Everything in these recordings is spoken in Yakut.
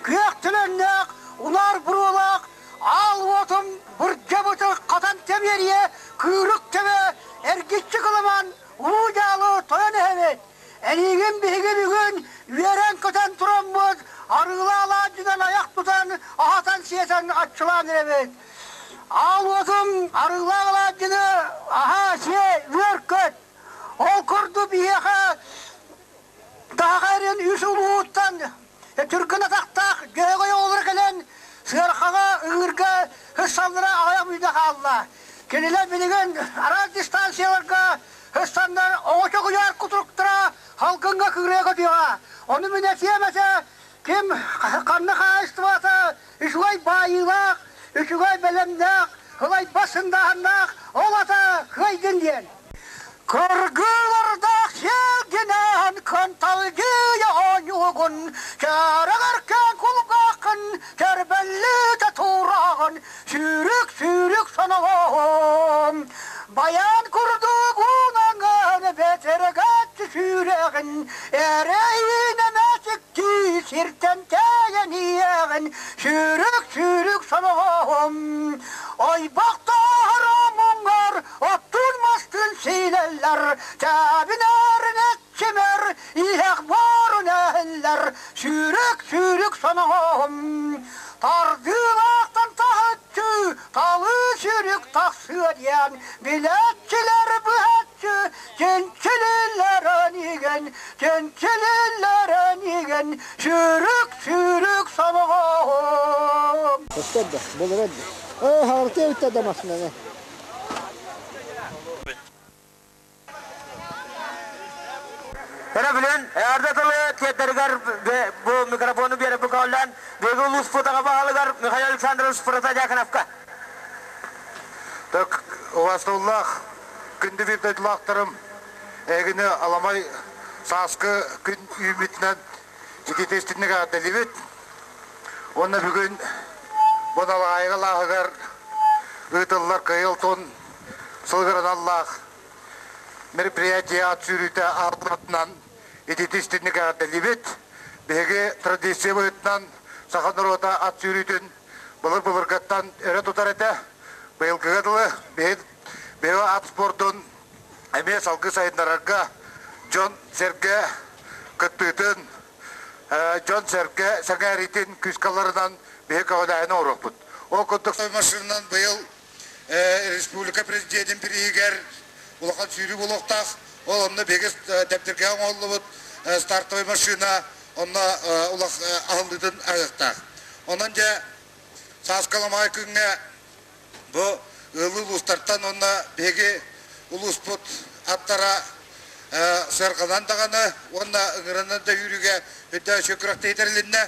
Күөх төлөннөөх, унаар буруолаах, аал уотум бырдьабыты хатан тэмиэрийэ, кыырык төбө, эргиччи кыламан, улуу дьаалы тойон эһэбит. Эйигин биһиги бүгүн үөрэн-көтөн тураммыт, арыылаах алаадьынан айах тутан, аһатан-сиэтэн аччылаан эрэбит. Аал уотум арыылаах алаадьыны аһаа-сиэ, үөр-көт. Ол курдук биһиэхэ Таһаҕа эрин үс улууһуттан түргэн атахтаах Дьөһөгөй оҕолоро кэлэн сыарҕаҕа, ыҥыырга сыссаллара аҕыйах мүнүүтэ хаалла. Кинилэр билигин араас дистанцияларга сыссаннар оҕо чоҕуйар кутуруктара салгыҥҥа кыырыа көтүөҕэ. Ону мин этиэм этэ, ким ханна хаһаайыстыбата үчүгэй баайыылаах, үчүгэй бэлэмнээх, ылайбат сындааһыннаах, ол ата кыайдын диэн. Кыргыылардаах сиэлгинэн кынталдьыйа оонньуугун, кэрэҕэркээн кулгааххын кэрбэллитэ тураҕын, сүүрүк-сүүрүк сонолоһум. Баян курдук уунаҥын бэтэргээччи сүүрэҕин, эрэйинэн эчиктии сиртэн тэйэн иэҕин, сүүрүк-сүүрүк сонолоһум. Ойбохтоохор муҥар Оттуун мастыын сиилэллэр, кэбинэрин эччимэр, иһэх буорун эһиллэр, сүүрүк-сүүрүк соноҕоһум. Тардыылаахтан таһыччы, талыы сүүрүк тахсыа диэн, билээччилэр быһаччы, чинчилиллэрин иһин, чинчилиллэрин иһин, сүүрүк-сүүрүк соноҕоһум. Көстөр да, булурар да. Ээ, хаартыа бүттэ да массыынаны. Эрэ билэн, эрдэ тылы тиэрдэригэр бу микрофону биэрэ букауллан, биһиги улууспутаҕа баһылыгар Михаил Александрович Протодьяконовка. Так, убастабыллаах күндү биир дойдулаахтарым, эһигини аламай сааскы күн үүммүтүнэн итиитэ истинник эҕэрдэлиибит. Уонна бүгүн бу Налаайыга лааһыгар ыытыллар Кыайыы Алтын сылыгар аналлаах мероприятие ат сүүрүүтэ аһыллыбытынан итиитэ истинник эҕэрдэлиибит. Биһиги традиция быһыытынан саха норуота ат сүүрүүтүн былыр-былыргаттан өрө тутар этэ. Быйылгыга дылы биһиги ат спордун эмиэ салгыы сайыннарарга дьон-сэргэ кыттыытын дьон-сэргэ сэҥээриитин күүскэ ыларынан биһи көҕүлээһини оҥоруохпут. Ол курдук машинанан быйыл республика президентин бирииһигэр улахан сүүрүү буолуохтаах. Ол онно биһиги Дэбдиргэҕэ оҥоһуллубут стартовый машина онно улах аһыллыытын аһыахтаах. Онон дьэ сааскаламаҕай күҥҥэ Бу ыалы улуустартан уонна биһиги улууспут аттара сыарҕанан даҕаны уонна ыҥыранан да үүрүүгэ үрдээччи күрэхтэһии тэрилиннэ.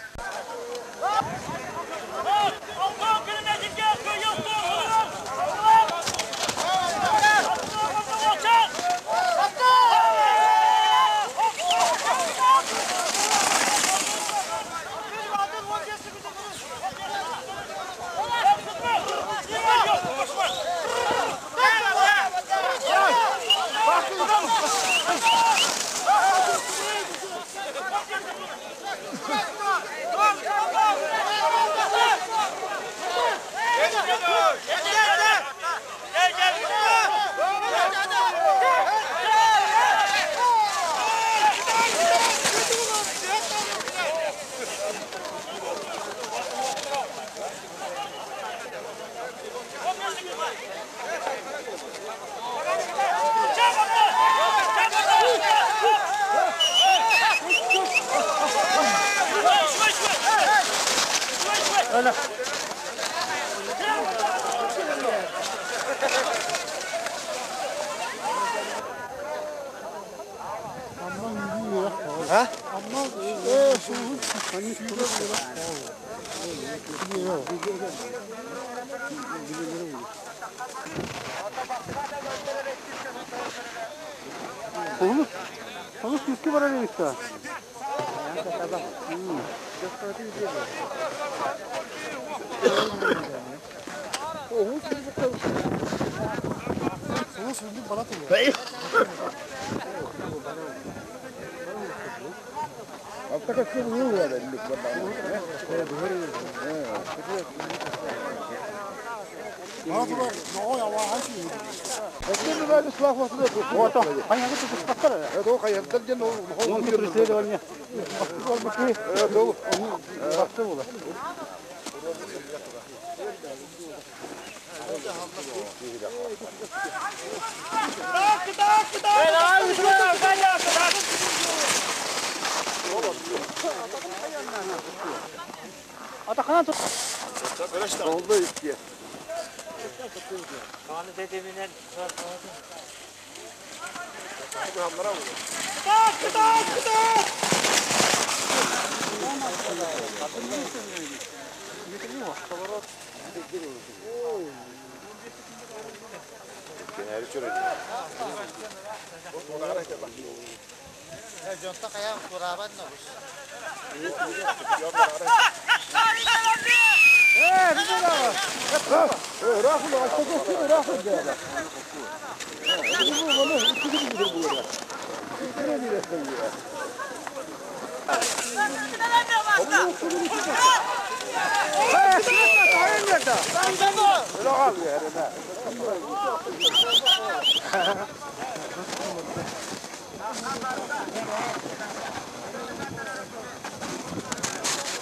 Олус, олус күүскэ барар эбит да.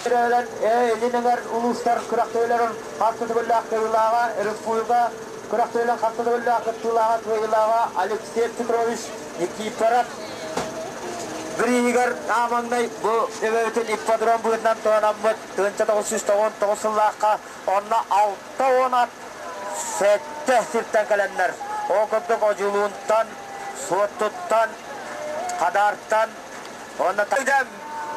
Илин эҥэр улуустар күрэхтэһиилэрин хас да төгүллээх кыайыылааҕа, республика күрэхтэһиилэрин хас да төгүллээх кыттыылааҕа, кыайыылааҕа Алексей Петрович Никифоров бирииһигэр аамаҥнай бу эбэбитин ипподром быһыытынан туһанаммыт 1999 сыллаахха онно 60 ат сэттэ сиртэн кэлэннэр ол курдук Одьулуунтан, Суоттуттан, Хадаартан Онно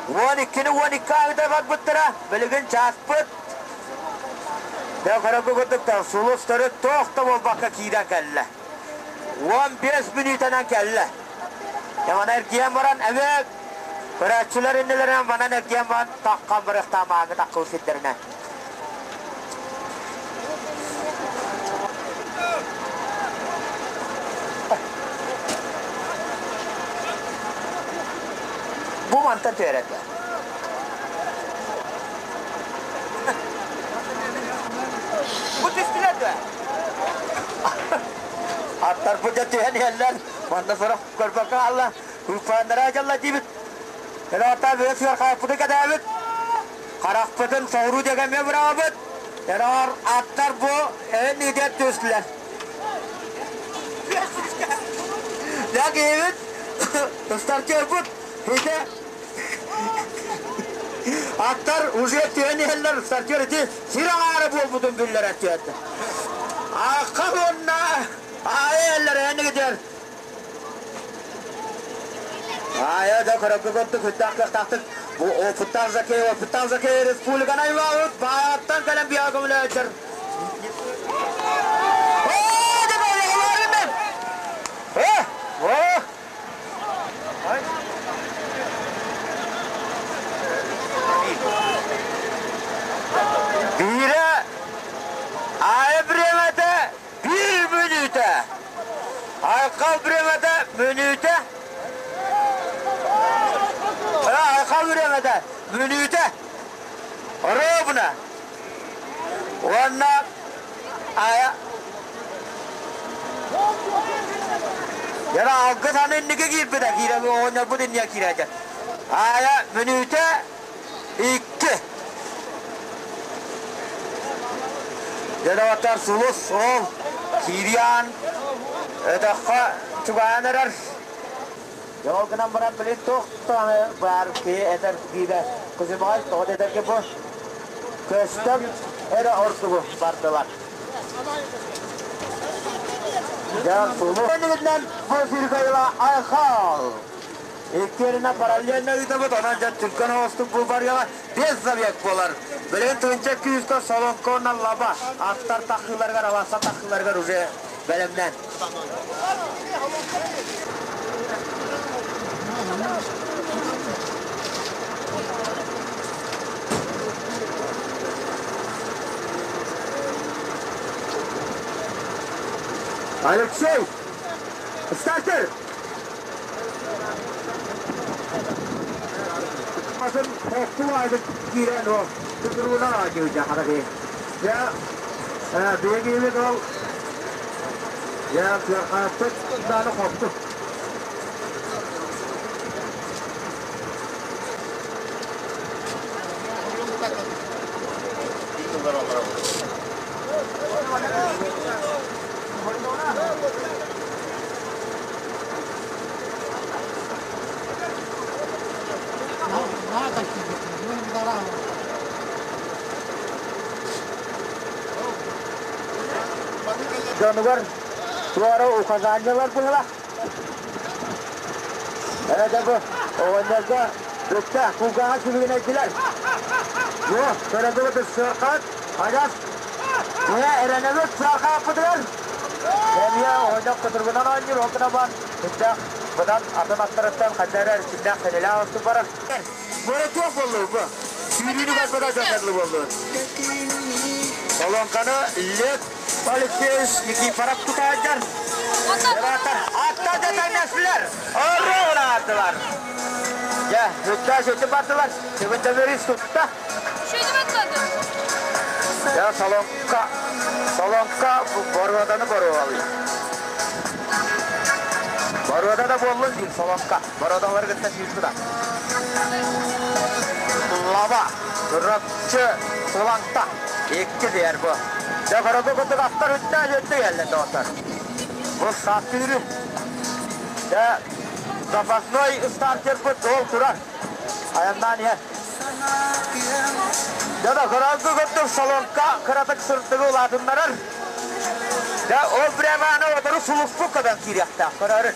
12-ни 12 аҕыта барбыттара, билигин чааспыт. Дьэ, көрөргө курдук сулус төрүт туох да буолбакка киирэн кэллэ. 15 мүнүүтэнэн кэллэ. Манан эргийэн баран, эмиэ көрөөччүлэр иннилэринэн манан эргийэн баран таххан барыахтаах мааҥы таххыл сирдэринэн. Бу мантан түөрэтэ. Бу түстүлэр дуо? Аттарбыт дьэ түһэн иһэллэр. Манна сорох көрбөккө хаалла. Кууппааннара дьалла диибит. Эрэ бөҕө хааппыты кэтээбит. Харахпытын соҕуруу диэки эмиэ быраҕабыт. Эроор аттар бу эн иитэр түстүлэр. Дьэ киһибит стартербут ити аттар уже түһэн иһэллэр стартер ити сир аҥаара буолбутун биллэрэр түһэрдэ. Аахха уонна аайы иһэллэр эн Аайа да көрөргө көрдүк, сүрдээх кыахтаахтык бу опыттаах Закей, опыттаах Закей республиканы аймаабыт баайаҕаттан кэлэн биһиэхэ көмөлөһөччөр. Биирэ аайы бириэмэтэ биир мүнүүтэ. Айхал бириэмэтэ мүнүүтэ. Айхал бириэмэтэ мүнүүтэ. Ровно. Уонна айа Яра алгыс аны инники киирбитэ, киирэ оҕонньорбут иннигэ киирээччи. Аайа мүнүүтэ икки. Дьэ, сулус ол Кириан өтөххө чугаһаан эрэр. Дьэ, ол гынан баран билин туох даҕаны баар киһи этэр биирэ Кузьмаҕай тоҕо дэтэргэ бу көстөн эрэ ордугу бардылар. Дьэ, сулус иннигинэн бу сиргэ Айхал Иккиэринэ параллельно ыытабыт, онон дьэ түргэн оҕустук бу барыаҕа без забег буолар. Билигин тыһыынча күүскэ Солонко уонна Лаба аттар таххыыларыгар, аванса таххыыларыгар уже бэлэмнэн. Алексей! Стартер! Масын хохтуу айдык киирэн ол тутуруунан оонньуур хара Я биэгиибит ол я кыархааппыт дааны хопту. Дьонугар туора указаниялар быһыла. Ээ бу оҕонньорго бүттэ кулгааҕа сибигинэйдилэр. Бу көрөбүт сыархат адьас быһа эрэнэбит сыархааппытыгар. Эмиэ оҕонньор кутургунан оонньуур, ол гына баран сүрдээх быдан атын аттарыттан хайда эрэ эрчимнээх сэнилээх устун барар. Бу туох буоллу бу? Сүүрүүнү барбата дьоннорlu буоллу. Солоҥканы Лев Алексеевич Никифоров тутаайдар. Атта да тайнаслар. Орро Я, үттә сөтү бардылар. Түбүнтәбери тутта. Я солонка, солонка боруоданы боруолый. Боруода да буоллун диир солонка. Бородалар кытта сүүрбүт. Лаба, Чурапчы, Суланта. Икки диэр бу. Дьэ, көрөгө курдук аттар үттэ өттө келле доҕоттор. Бу сааттыыры. Дьэ, запасной стартербыт ол турар. Айаннаан иһэр. Дьэ да, көрөгө курдук солонка кыратык сырдыгы улаатыннарар. Дьэ, ол прямо аны отыру сулуспук көтөн киириэхтээх. Көрөрүн.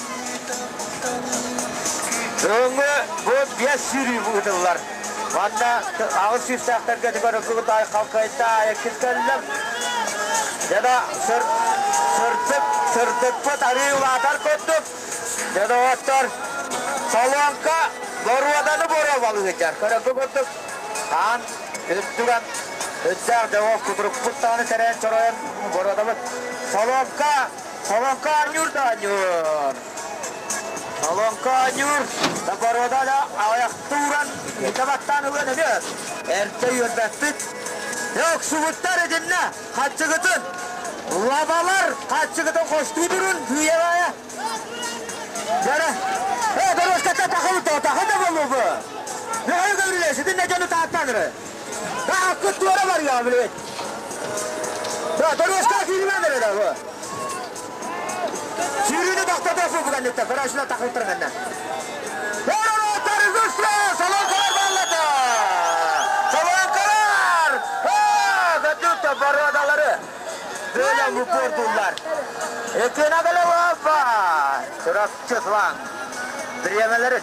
Өҥө бу 5 сүүрүү ыытыллар. Манна аҕыс сүүстээхтэргэ көрөккүбүт ай халкайта айаккин кэллем. Дьэ сырдык сырдыкпыт арыы улаатар курдук. Дьэ доҕоттор, солонка боруоданы боруобалыһыдьар. Көрөккү курдук хаан үрдүгэн үттээх дьоҕо кутурукпут даҕаны тэрэн чоройон боруодабыт. Солонка, солонка анньуур да анньуур. Солонка анньуур да боруода да аҕыйахтууран итабаттаан ылыан эмиэ. Эрдэ үөрбэппит. Охсубуттар итиннэ хаччыгытын. Лабалар хаччыгытын хостуудурун күйебая. Дьара. Э, дороската тахы тахы да болу бу. Ne görüle, sizin ne canı taattanırı. Da hakkı tuara var ya bilet. Da doroska filme da bu. Sürünü toktata bu bugün Karşına takıltır benden. Salon karar bağladı. Salon karar. Ha, götürttü baradaları. Böyle bu portullar. Ekene gele vapa. Çırapçı falan. Diyemeleri.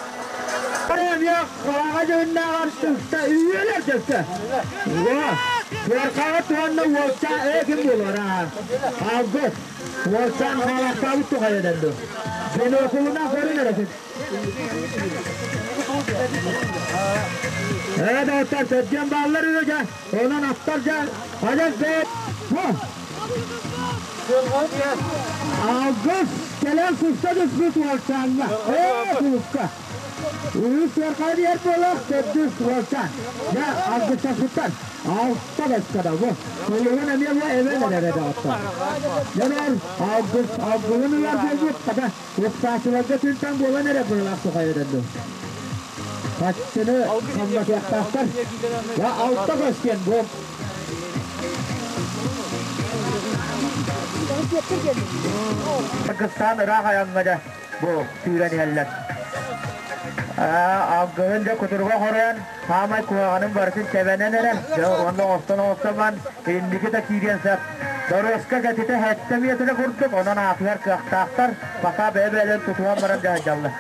Алгыс кэлэн сыста түспүт уолчааҥҥа. Ээ, кулукка. Үс яркадиер болах төрдүс уолчаан. Я алгыстасыттан алта баскада бу. Толугун эмиэ бу эбен эрэ доҕоттор. Дьонор алгыс алгыһын ылар буолбут хата уксаачыларга түнтэн буолан эрэ быһылаах тухайыдан. Хаччыны хамматыахтаахтар. Я алта көстен бу. Кыргызстан ыраах айаҥҥа бу сүүрэн иһэллэр. Алгыһын дьэ кутурга хоройон, хаамай куһаҕанын барытын тэбэнэн эрэ, дьэ онно оҥостон оҥостон инники да киириэн сөп. Доруоска кэтитэ 7 метрэ курдук, онон аатыгар кыахтаахтар, пока бэйэ-бэйэлэрин тутуһан баран дьаһайдаллар.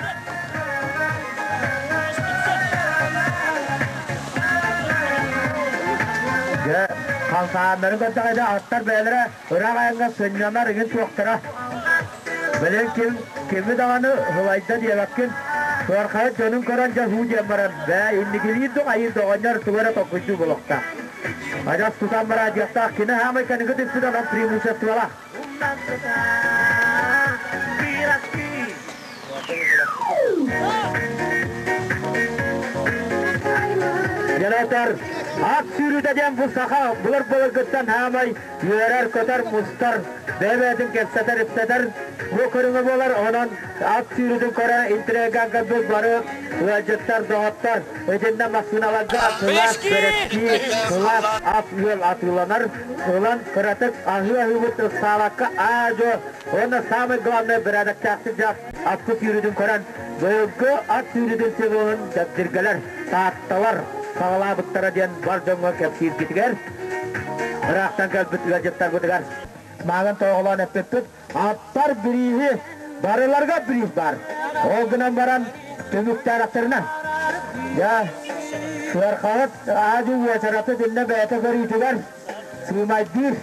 Дьэ, халсааннарын көрдөҕөйдө аттар бэйэлэрэ ыраах айаҥҥа сынньанар игин туохтара. Билин ким кими даҕаны ылайда диэбэккин. Туархайыт дьонун көрөн дьэ һуу диэн баран, бээ инникилиир дук айыы доҕонньор тугу эрэ толкуйдуу болохтаах. Адьас тутан бараа диэхтээх кини хаамай кэниги түспүт онон преимуществолаах. Аттар ат сүүрүүтэ диэн бу саха былыр-былыргыттан хаамай үөрэр-көтөр, мустар, бэйэ-бэйэтин кэпсэтэр-ипсэтэр бу көрүҥэ буолар. Онон ат сүүрүүтүн көрө интригээн кэлбит бары ыалдьыттар, доҕоттор итиннэ массыыналарга сылаас бэрэскии, сылаас ас-үөл атыыланар. Ылан кыратык аһыы-аһыыбыт ыксаабакка аа-дьуо уонна самый главное бэрээдэктээхтик дьаат атты сүүрүүтүн көрөн быйылгы ат сүүрүүтүн сезонун дэбдиргэлэр, таатталар саҕалаабыттара диэн бар дьоҥҥо кэпсииргитигэр ыраахтан кэлбит ыалдьыттарбытыгар мааҕын тоҕолоон эппиппит. Аттар бирииһи барыларга бириис баар. Ол гынан баран түмүктээрэхтэринэ дьэ сыархаҕыт аадьы уочараты диннэ бэйэтэ көрүүтүгэр сыымайдыыр.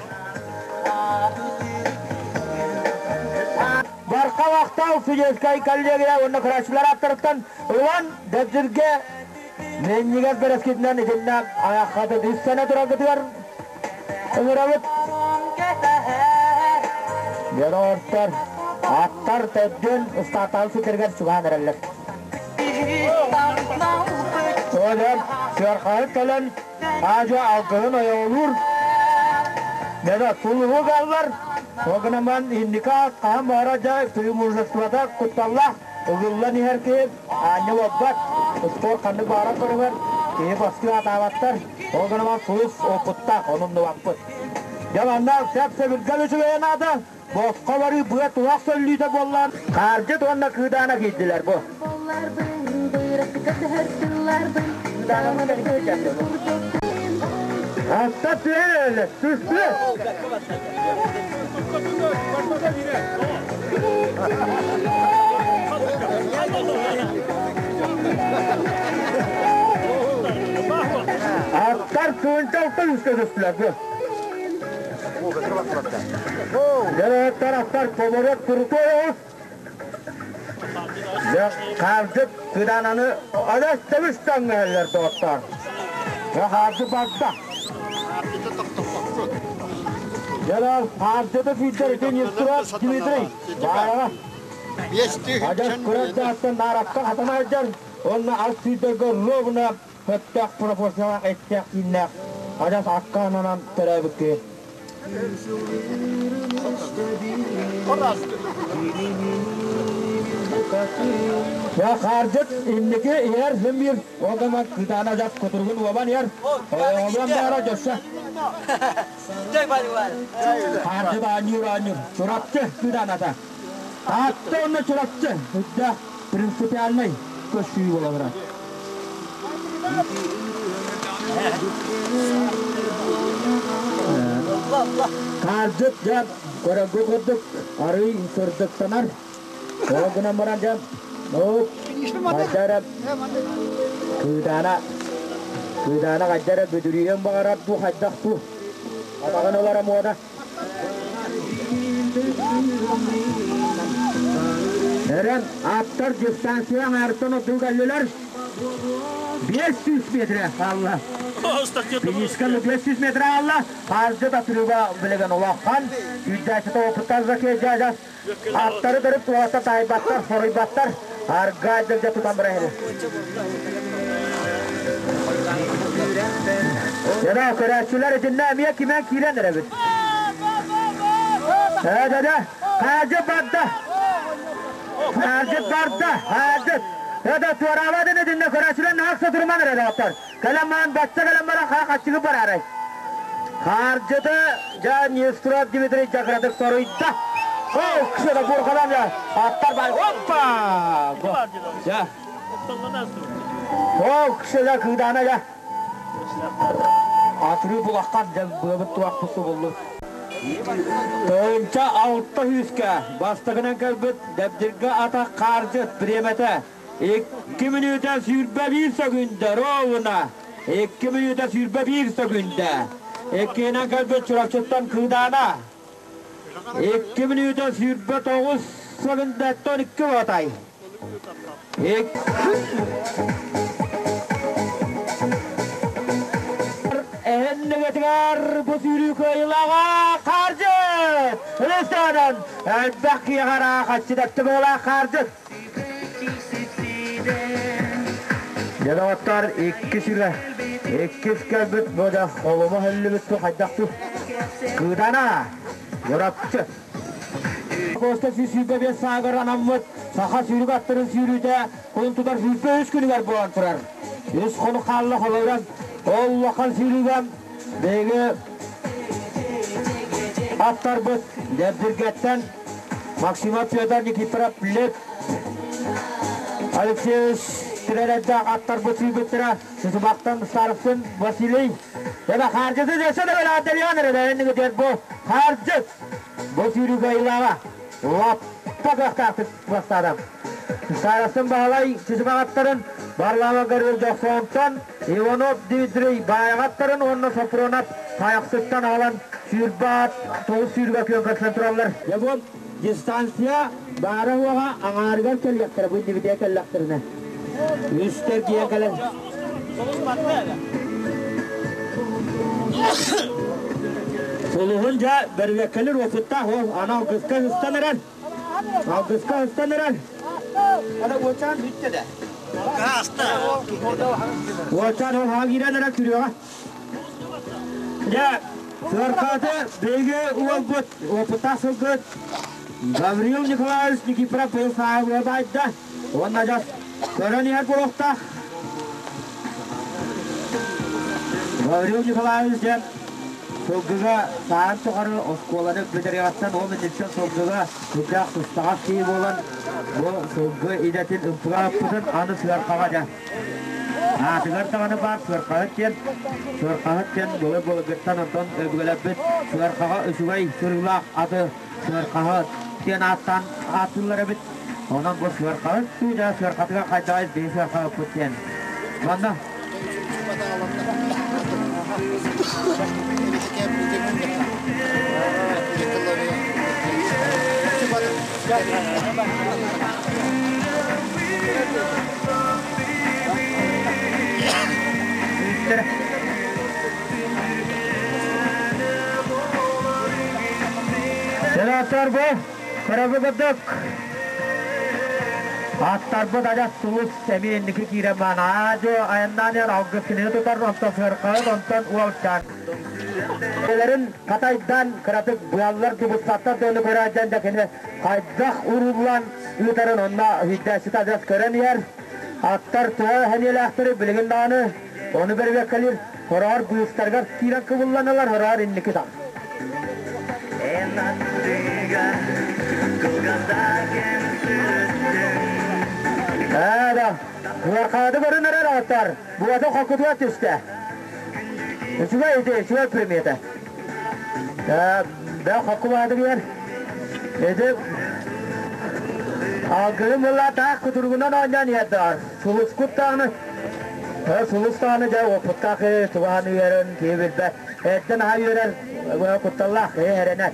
Барха махтал судейскай коллегия уонна көрөөччүлэр ааттарыттан ылан Дэбдиргэ Менньигэс бэрэскитинэн итиннэ айаххата үссэнэ тураргытыгар ыҥырабыт. Дьоно аттар төрдүөн ыстаатаҕын ситэригэр чугаһаан эрэллэр. Олор сыархаһыт кэлэн аадьа алгыһын ойоҕолуур. Дьоно тулуһу галлар, ол гынан баран инники хаһан баҕара дьэ преимуществота кутталлаах Ыгыллан иһэр киһи аанньа уолбат, спорт ханнык баҕарар көрүҥэр киһи бастыы атаабаттар, ол гынан сулус опыттаах, ону умнубаппыт. Дьэ манна сэп-сэбиргэл үчүгэйэ наада, босхо барыы быа туһах сөллүүтэ буоллаан, хаардьыт уонна кыыдаана киирдилэр бу. Атта түһэр өлө, түстү. Аттар тыынча үскэ түстүлэр бу. Дьэ, аттар поворот крутой оҕус. Дьэ, хаалдьыт кыдаананы адас тэбис таҥҥаһаллар доҕоттоор. Дьэ, хаалдьыт барда. Дьэ, хаалдьыты сүүрдэр ити Нестеров Дмитрий. Баараҕа. Адьас кырачааттан нааракка хатана сылдьар. Уонна ас сүүрдэргэ ровно сөптөөх пропорциялаах эттээх-сииннээх адьас акка ананан төрөөбүт киһи. Я хаардыт инники иһэр син биир ол гынан кытаана дьас кутуругун уобан иһэр оҕолон баара дьөссө хаардыт аанньуур аанньуур Чурапчы кытааната Таатта уонна Чурапчы үрдээх принципиальнай көссүү буолалара. Хаардыт дьэ көрөргө курдук арыый сырдыктанар. Ол гынан баран дьэ ол хайда эрэ кыыдаана кыыдаана хайда эрэ бүдүрүйүөн баҕарар дуу хайдах дуу атаҕын ылара муода. Эрэн аттар дистанция аҥаарыттан ордук кэллилэр. 500 метрэ хаалла. Финишка 500 метрэ хаалла. Хаалдьыт атырыыга билигин улахан. Күүрдээччи опыттар Закей Аттары көрүп туолата таайбаттар, соруйбаттар. Арга дьылдьа тутан барар. Дьэ, көрөөччүлэр итиннэ эмиэ кимэн киирэн эрэбит. Ээ, Хаадьыт барда. Хаадьыт барда. Хаадьыт. Эдэ туораабат итиннэ көрөөччүлэр наһаа сотуруман эрэ доҕоттор. Кэлэн баран бачча кэлэн баран хаа хаччыгы бараарай. Хаардьыты дьэ Нестеров Дмитрий дьакыратык соруйда. О, ксена бурҕадан я аттар бай. Оппа! Дьэ. О, ксена кыыдаана я. Атырыы булаххан дьэ быабыт туах тусу Тыынча алта сүүскэ бастакынан кэлбит Дэбдиргэ атах хаардьыт бириэмэтэ 2 мүнүүтэ 21 сөкүндэ ровно 2 мүнүүтэ 21 сөкүндэ. Иккиһинэн кэлбит Чурапчыттан Кыыдаана 2 мүнүүтэ 29 сөкүндэттэн 2 ботай. Эһэннигэтигэр бу сүүрүү кыайыылааҕа Хаардьыт! Ресторадан элбэх киһиэхэ араахаччы дэттэ быһыылаах Хаардьыт. Дьэ доҕоттор, икки сүрэ. Иккис кэлбит бу да холума хөллүбүт ту хайдах ту. Кыдана. Yorapчы. Коста 125 саагар анаммыт саха сүүрүк аттарын сүүрүүтэ кулун тутар 23 күнүгэр буолан турар. Үс хонук хаалла холойран ол улахан сүүрүүгэ биһиги аттарбыт Дэбдиргэттэн Максимов Федор Никифоров Лев Алексеевич Тирэнэрдээх аттарбыт сүүрбүттэрэ Сысыбахтан Старостин Василий Эбэ хаардьыты десе да бэлээдэлиэн эрэ эннигитер бу хаардьыт бу сүүрүүгэ айылааҕа лаппа кыахтаахтык бастаата. Старостин Баһылай Сысыбаҕаттарын Варлама Гаврил Дохсоонтон Иванов Дмитрий Баайаҕаттарын уонна Сопронов Хайахсыттан аҕалан сүүрбэ тоҕус сүүрүгэ күөн көрсөн тураллар. Дьэ бу дистанция баара-суоҕа аҥаарыгар кэллэхтэрэ, бу иннибитигэр кэллэхтэринэ. Үстэр киһи кэлэн. Сулуһун дьэ бэрбэккэлир опыттаах ол аны алгыска сыстан эрэр. Алгыска сыстан эрэр. Уочаан бүттэ да. Уочаан ол хаал киирэн эрэр күрүөҕэ. Дьэ, сыаркааты биһиги уолбут опыттаах сылгыт Гаврил Николаевич Никифоров быйыл сааһы баайда. Уонна дьас көрөн иһэр буолуохтаах. Гаврил Николаевич диэн сылгыга сааһын тухары оскуоланы бүтэриэҕиттэн ол инниттэн сылгыга сүрдээх сыстаҕас киһи буолан бу сылгы идэтин ымпыга ыппытын аны сыаркаҕа дьэ аатыгар даҕаны баар сыаркаһыт диэн сыаркаһыт диэн былыр былыргыттан онтон өбүгэлэрбит сыаркаҕа үчүгэй сырыылаах аты сыаркаһыт диэн ааттаан ааттыыллар эбит. Онон бу сыаркаһыт дуу дьэ сыаркатыгар хайдаҕай биһи сыаркаһыппыт диэн. Манна Сенатор бу көрөбү Аттарбыт адьас сулус эмиэ инники киирэн баан аадьо айаннаан иһэр алгыс кинини тутар онтон сыаркаһыт онтон уолчаан Элэрин хатайдаан кыратык быаллар дубуссаттар дыону көрөөдьөн да кини хайдах урууллаан ыытарын онно үүйдээччитэ адьас көрөн иһэр. Аттар төһө сэниэлээхтэри билигин даҕаны ону бэрэбиэркэлиир хороҕор быыстарыгар киирэн кыбылланалар хороҕор инники таҥ. Ээ да, Уорхаады көрүн эрэр аттар, буота хокутуга түстэ. Үчүгэй ити, үчүгэй примета. Да хоккубаады биэр. Ити алгыһым буолла таах кутуругунан оонньоон иһэрдээр. Сулускут даҕаны сулус даҕаны дьэ уопуттаах тугаан үөрэн киһи билбэт. Эрдэн аһа үөрэр кутталлаах киһи эрэнэр.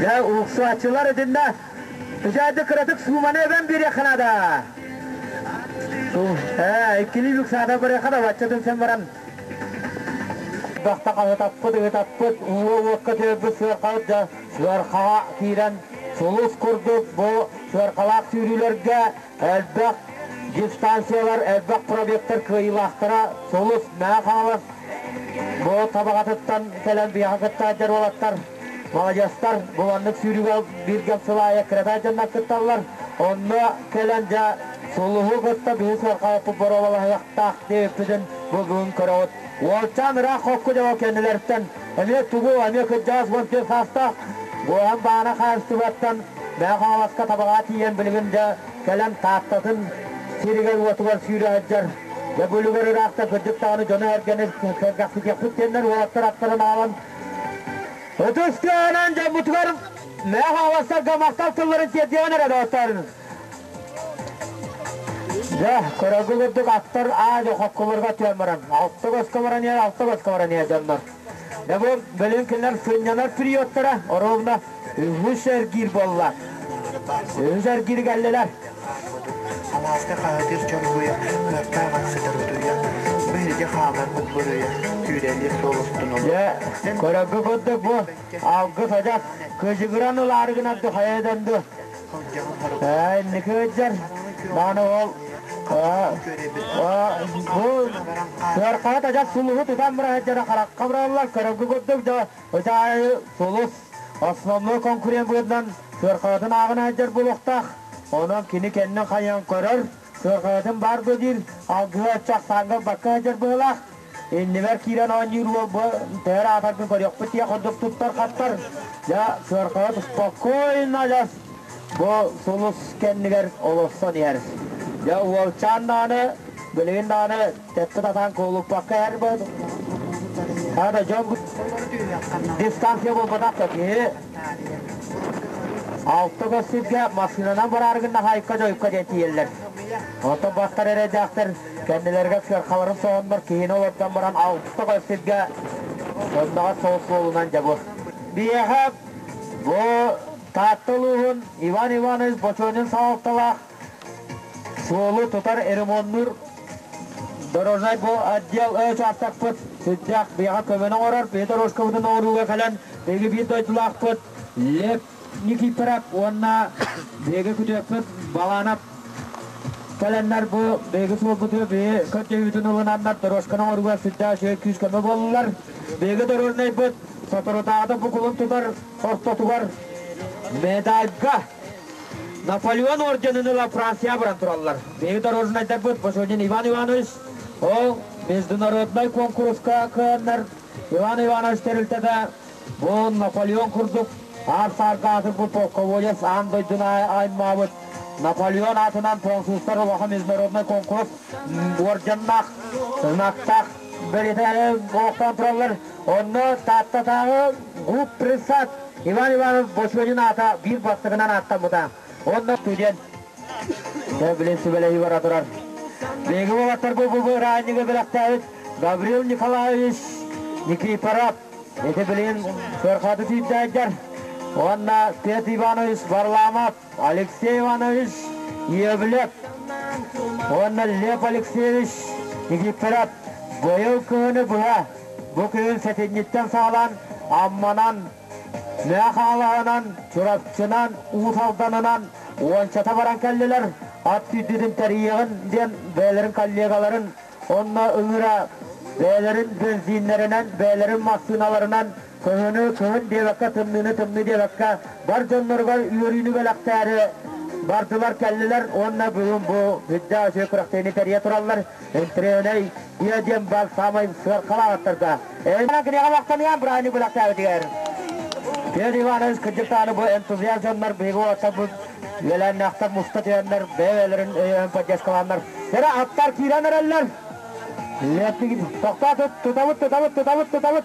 Дьэ уксааччылар итиннэ Үчээдэ кыратык сууманы эбэн биэриэххэ наада. Ээ, иккилии бүк саата барыахха да бачча түмсэн баран. Бахта хаһытаппыт, ыһытаппыт, ууга уокка түһэрбит сыархабыт дьэ сыархаҕа киирэн сулус курдук бу сыархалаах сүүрүүлэргэ элбэх дистанциялар, элбэх пробегтар кыайыылаахтара Сулус Мэҥэ Хаҥалас бу Табаҕатыттан кэлэн биһиэхэ кыттааччар уолаттар Маладьыастар, бу маннык сүүрүүгэ бииргэм сыл аайы кыратай дьоннор кытталлар. Онно кэлэн дьэ сулуһу кытта биһи сыарҕалаппыт боруобалаһыахтаах диэбиппитин бу бүгүн көрөҕүт. Уолчаан ыраах хокку дьоҕо кэннилэриттэн эмиэ тугу эмиэ кырдьаҕас 11 саастаах Буоһан Баана хаһаайыстыбаттан Мэҥэ Хаҥаласка Табаҕа тиийэн билигин дьэ кэлэн Тааттатын сиригэр-уотугар сүүрэ сылдьар. Дьэ бу үлүгэр ыраахта кырдьык даҕаны дьону-сэргэни сэргэхситиэхпит диэннэр уолаттар аттарын аалан Ытыс тыаһынан дьоммутугар Мэҥэ Хаҥаластарга махтал тылларын тиэрдиэҕин эрэ доҕоттор. Дьэ, көрөргө курдук аттар аа хоккуларга түһэн баран, алта көскө баран иһэр, алта көскө баран иһэр дьоннор. Дьэ бу билигин кинилэр сынньанар периодтара оруобуна үһүс эргиир буолла. Үһүс эргиир кэллилэр. Алааска хаһытыыр чоргуйа, кыахтаах ат сытар утуйа, биһиги хааларбыт буруйа, күүрэлиир суол устун Дьэ, көрөргө курдук бу алгыс адьас кыдьыгыран ылаары гынарды хайа дэнди. Ээ, инники ыдьар, даҕаны ол Бу сыаркаҕа тажа сулуһу тутан быраһыддара харакка быраллар көрөгү курдук да ытаайы сулус основной конкурент быһыытынан сыаркаҕытын ааҕын сылдьар буолуохтаах. Онон кини кэннин хайан көрөр, сыаркаҕытын баар дуо диир, алгыһы оччо ахсааҥҥа ылбакка сылдьар быһыылаах. Иннибэр киирэн оонньуур уол бу төһөр аатаргын көрүөхпүт диэх курдук туттар-хаптар. Дьэ, сыаркаҕыт спокойно адьас бу сулус кэннигэр олорсон иһэр. Дьэ, уолчаан даҕаны, билигин даҕаны тэппит атаан куолуппакка иһэр бу. Хата дьон дистанция буолбатах да киһи алта көс сиргэ массыынанан бараары гынна хайка-дьойка диэн тиийэллэр. Оттон бастар эрэйдээхтэр кэннилэригэр сыархаларын соһоннор киһини олордон баран алта көс сиргэ сонноҕо соҕус суолунан дьэ бу. Биһиэхэ бу Таатта улууһун Иван Иванович Бочонин салалталаах суолу тутар ремоннуур дорожнай бу отдел учаастакпыт сүрдээх биһиэхэ көмөнү оҥорор. Биһи дорожкабытын оҥорууга кэлэн биһиги биир дойдулаахпыт Лев Никифоров уонна биһиги күтүөппүт Баланов кэлэннэр бу биһиги суолбутугар биһи көрдөһүүтүн ылынаннар дорожканы оҥорууга сүрдээх үчүгэй күүс көмө буоллулар. Биһиги дорожнайбыт соторутааҕыта бу кулун тутар ортотугар медальга Наполеон орденын ыла Франция баран тураллар. Биһиги дорожнайдарбыт Бочонин Иван Иванович ол международнай куонкуруска кыайаннар Иван Иванович тэрилтэтэ бу Наполеон курдук аар-саарга аатырбыт полководец аан дойдуну аймаабыт Наполеон аатынан французтар улахан международнай конкурс орденнаах, знактаах бэлиэтээни олохтоон тураллар. Онно Тааттатааҕы ГУП присад Иван Иванов Бочонин аата биир бастакынан ааттаммыта. Онно студент билин сүбэлэһии бара турар. Биһиги уолаттар бу бу ыраанньыгы бэлэхтээбит Гаврил Николаевич Никифоров ити билин сыархаты сүүрдээддэр. Уонна Петр Иванович Варламов, Алексей Иванович Иевлев уонна Лев Алексеевич Никифоров быйыл кыһыны быһа Бу күһүн сэтинньиттэн саҕалаан Амманан, Мэхаалаһынан, Чурапчынан, Уус Алданынан уончата баран кэллилэр. Ат сүүрдүүтүн тэрийиэҕин диэн бэйэлэрин коллегаларын онно ыҥыра бэйэлэрин бензиннэринэн, бэйэлэрин массыыналарынан кыһыны кыһын диэбэккэ, тымныыны тымныы диэбэккэ бар дьонноругар үөрүүнү бэлэхтээри бардылар кэллилэр уонна бүгүн бу сүрдээх үчүгэй күрэхтэһиини тэрийэ тураллар. Интриэнэй Ийэ диэн баар саамай сыаркалаах аттарга. Эймана киниэхэ махтаныам бырааһынньык бэлэхтээбитигэр. Петр Иванович кырдьык даҕаны бу энтузиаст дьоннор биһиги уолаттарбыт үөлээннээхтэр муста түһэннэр бэйэ-бэйэлэрин өйөөн поддержкалааннар эрэ аттар киирэн эрэллэр. Тохтоо тутабыт тутабыт тутабыт тутабыт.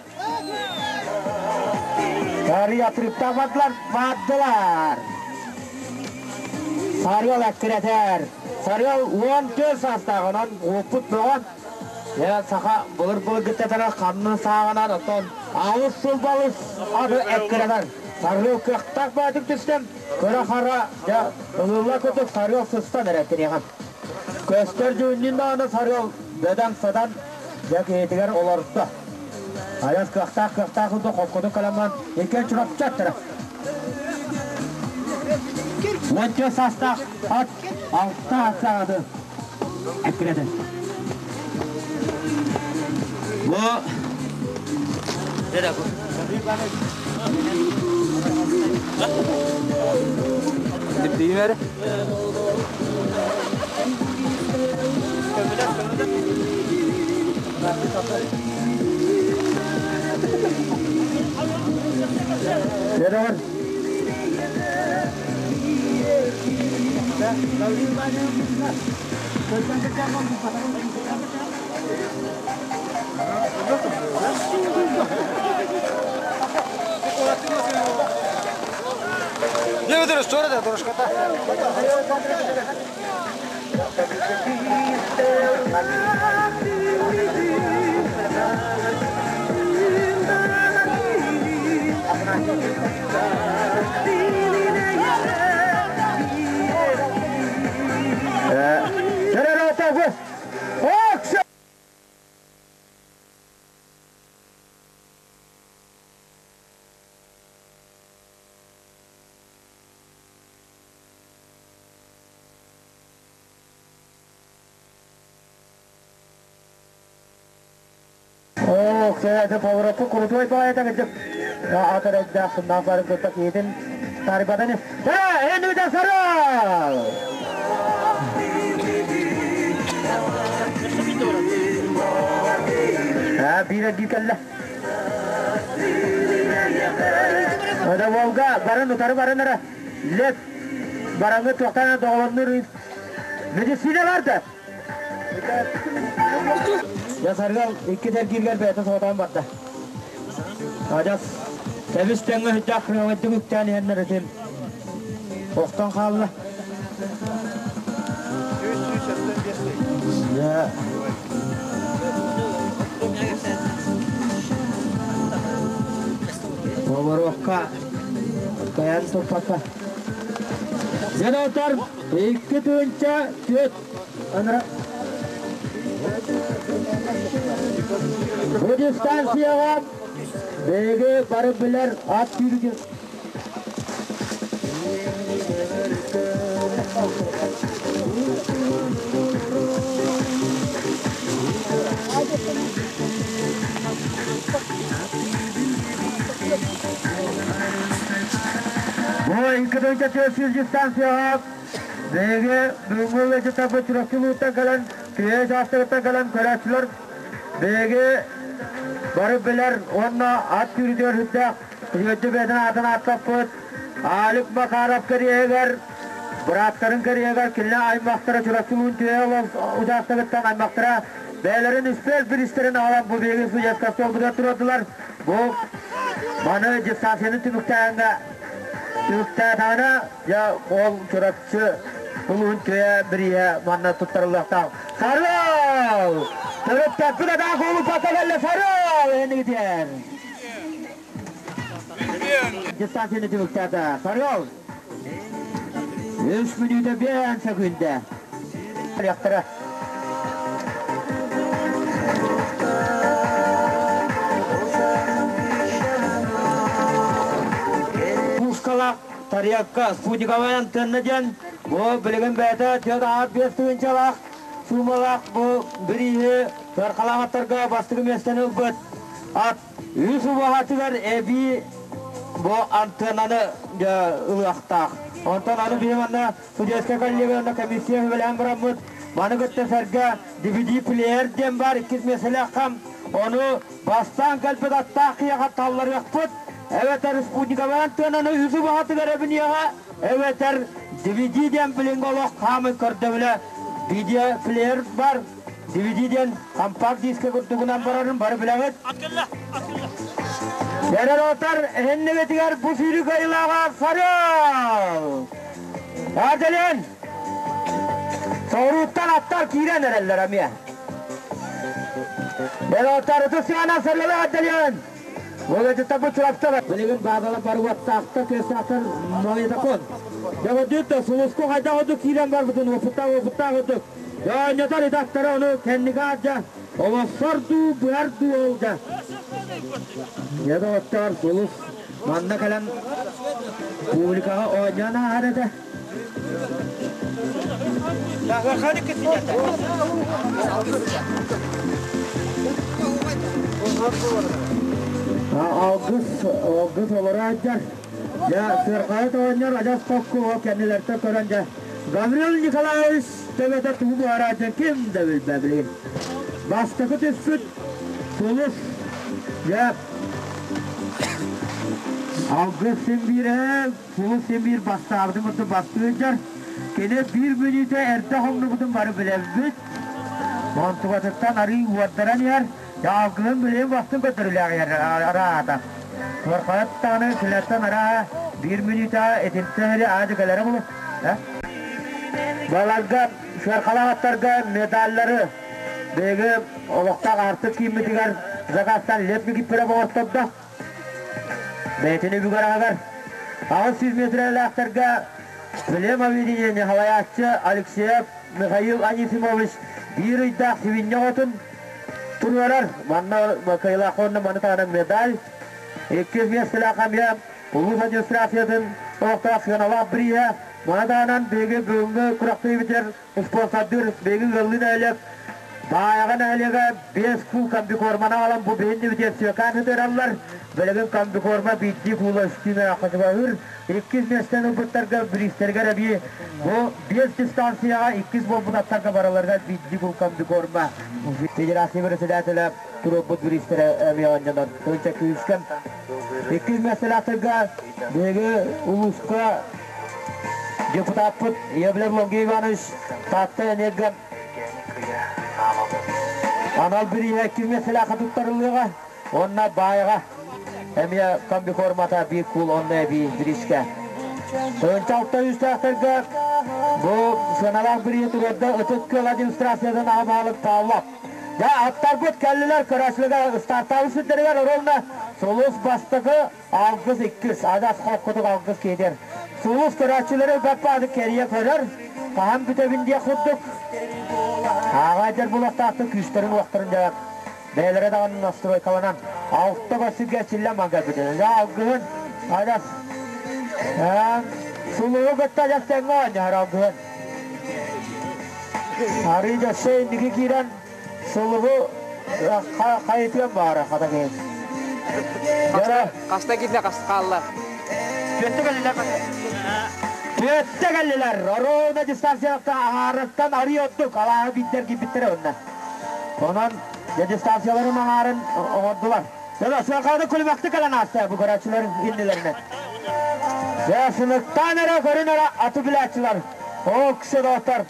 Сарыйа трыптамадылар баардылар. Сарыал эккирэтэр. Сарыал 14 саастаах, онон уоппут бөҕө. Дьэ, саха былыр-былыргыттан ханнын сааҕынан, оттон аҕыс сыл балыс аты эккирэтэр. Сарыал кыахтаах баатык түстэн, кыра-хара, дьэ, ылылла курдук сарыал сыстан эрэ киниэхэ. Көстөр дьүһүннүүн даҕаны сарыал бөдөҥ-садан дьэ киһитигэр олордо. Айас кыахтаах кыахтаах курдук хоккотун каламман иккиэн Чурапчы аттара. Уонча саастаах ат алта саҕаты эккирэтэ. Бу Серегер. Серегер. Оксая повороту крутой баайта кырдьык атарайдаах сымнаах барын кытта киһитин тарбатан Энүдэ сарал! Биир эргии кэллэ. Ода Волга барын утары барын эрэ. Лет бараңы туохтан доҕолоннур медицина бар да. Жасаргал икки тергиргер бэйэтэ соҕотоон барда. Адьас тэбис тэҥҥэ сыдьаах кыһамайдык үктээн иһэннэр этим. Охтон хаалла. Поворотка кайан туппакка. Дьэ, 2 тыһыынча 4 анара. Бу дистанцияҕа биһиги бары билэр ат сүүрүгүн. Бу 2 тыһыынча 400 дистанцияҕа биһиги бүгүҥҥү ыалдьыттарбыт Чурапчы улууһуттан кэлэн, Түһэ учаастагыттан кэлэн көрөөччүлэр биһиги бары билэр уонна ат сүүрүүтүгэр сүрдээх үчүгэйдик бэйэтин аатын ааттаппыт Алик Макаров кэриэһигэр, бырааттарын кэриэһигэр кинилэр аймахтара Чурапчы улууһун Түһэ учаастагыттан аймахтара бэйэлэрин үспүөл бириистэрин аҕалан бу биһиги судьяска столбутугар туруордулар. Бу маны дистанцияны түмүктээһиҥҥэ түмүктээтэҕинэ, дьэ, ол Чурапчы улууһун Түһэ бирииһэ манна туттарыллыахтаах. Сарыал! Төрүттэрбит атаах улуппакка кэллэ Сарыал! Энигитиэр! Дистанцияны түмүктээтэ. Сарыал! 3 мүнүүтэ 5 сөкүүндэ. Лектора. Пушкалаах тарелка спутниковай антенна диэн бу билигин бэйэтэ 4,5 тыһыынчалаах суумалаах бу бирииһи сыарҕалаах бастакы миэстэни ылбыт ат үс убаһатыгар эбии бу антеннаны ылыахтаах. Онтон аны биһи манна судейская коллегия комиссия сүбэлээн бараммыт маны кытта сэргэ DVD плеер диэн бар иккис миэстэлээххэ ону бастаан кэлбит аттаах киһиэхэ талларыахпыт эбэтэр спутниковай антеннаны үс убаһатыгар эбиниэҕэ эбэтэр DVD диэн билиҥҥи олох хаамый көрдөбүлэ видео плеер бар DVD диэн компакт диска курдугунан барарын бары билэҕит. Эрэр отар эһиннигитигэр бу сүүрүк айылааҕа Сарыал! Аделен! Соҕурууттан аттар киирэн эрэллэр эмиэ. Эротар ытыс сыана Сарыалы Аделен! Володята бу Чурапчыга. Билигин баазала бар уоттаахта кыастаахтар магнитофон. Дьабадыытта сулуску хайдах ордук киирэн барбытын опыттаах опыттаах ордук. Дьоонньотор итаттара ону кэннигэ аадьа олоссор дуу, быар дуу олда. Дьэ, сулус манна кэлэн публикаҕа оонньоон ааһар этэ. Алгыс, алгыс олорооччар. Дьэ, сыарҕаһыт оҕонньор адьас хокку ол кэннилэртэн көрөн дьэ, Гаврил Николаевич төбөтө тугу буһарааччын ким да билбэ билигин. Бастакы түспүт сулус дьэ Алгыс син биир сулус син биир бастаабытын курдук бастыыр. Кини 1 мүнүүтэ эрдэ хомнубутун бары билэбит. Онтугатыттан арыы уордаран иһэр. Алгыһын билигин бастын көтөрүлээх иһэр араата. Сыарҕаһыттааны килэттэн араа 1 мүнүүтэ итинтэ аады кэлэрэ булу. Баларга сыарҕалаах медаллары биһиги олохтоох аартык кииммитигэр заказтан Лев Никифоров оҥортордо. Бэйэтин үбүгэр аһыгар 800 метрэлээхтэргэ Плем объединение халайааччы Алексеев Михаил Анисимович биир ыйдаах сибинньэ оҕотун туруорар. Манна кыайыылаах маны таһынан медаль. Иккис миэстэлээх эмиэ улуус администрациятын олохтоох сыаналаах бирииһэ. Маны таһынан биһиги бүгүҥҥү күрэхтэһиибитигэр спонсордыыр биһиги ыаллыы нэһилиэк Баайаҕа нэһилиэгэ 5 куул комбикорманы аҕалан бу биһиннибитигэр сүөкээн сытыараллар. Билигин комбикорма биирдии куула үстүү мөөххө чугаһыыр. Иккис миэстэни ылбыттарга бириистэригэр эбии бу биэс дистанцияҕа иккис буолбут аттарга бараларыгар биирдии куул комбикорма. Федерация председателэ туруорбут бириистэрэ эмиэ оонньонор. Тыынча күүскэ. Иккис миэстэлээхтэргэ биһиги улууска депутаппыт Евлев Лонгий Иванович Таатта энерго анал бирииһэ иккис миэстэлээххэ туттарыллыаҕа. Уонна баайаҕа эмиэ комбикормата биир куул онно эбии бириискэ. Тыһыынча алта үстээхтэргэ бу сыаналаах бирииһи туруорда Ытык Күөл администрациятын аҕа баһылык Павлов. Дьэ, аттарбыт кэллилэр көрөөччүлэргэ стартаабыт сирдэригэр ровно Сулус бастакы, Алгыс иккис, адьас холкутук Алгыс киһитэр. Сулус көрөөччүлэри баппааты кэрийэ көрөр, хаһан бүтэбин диэх курдук. Ааҕаайдар булуохтаахтык күүстэрин-уохтарын дьэ бэйэлэрэ даҕаны настройкаланан алта көрсүргэ силлэн мангайбытын. Дьэ алгыһын адьас сулуһу кытта адьас тэҥҥэ оонньоһор алгыһын. Арыы дьөссө инники киирэн сулуһу хайытыан баара хата киһи. Хаста киирдэ, хаста хаалла? Түөттэ кэллилэр. Түөттэ кэллилэр. Оруона дистанцияттан аҥаарыттан арыы ордук алааһы биирдэр киирбиттэрэ онно. Онон дьэ дистанцияларын аҥаарын оҥордулар. Дьэ, сыарҕаны күлүмэхтик кэлэн ааста бу көрөөччүлэр иннилэринэн. Дьэ, сыныктаан эрэ көрүн эрэ аты билээччилэр. Оо, кисе доҕоттор,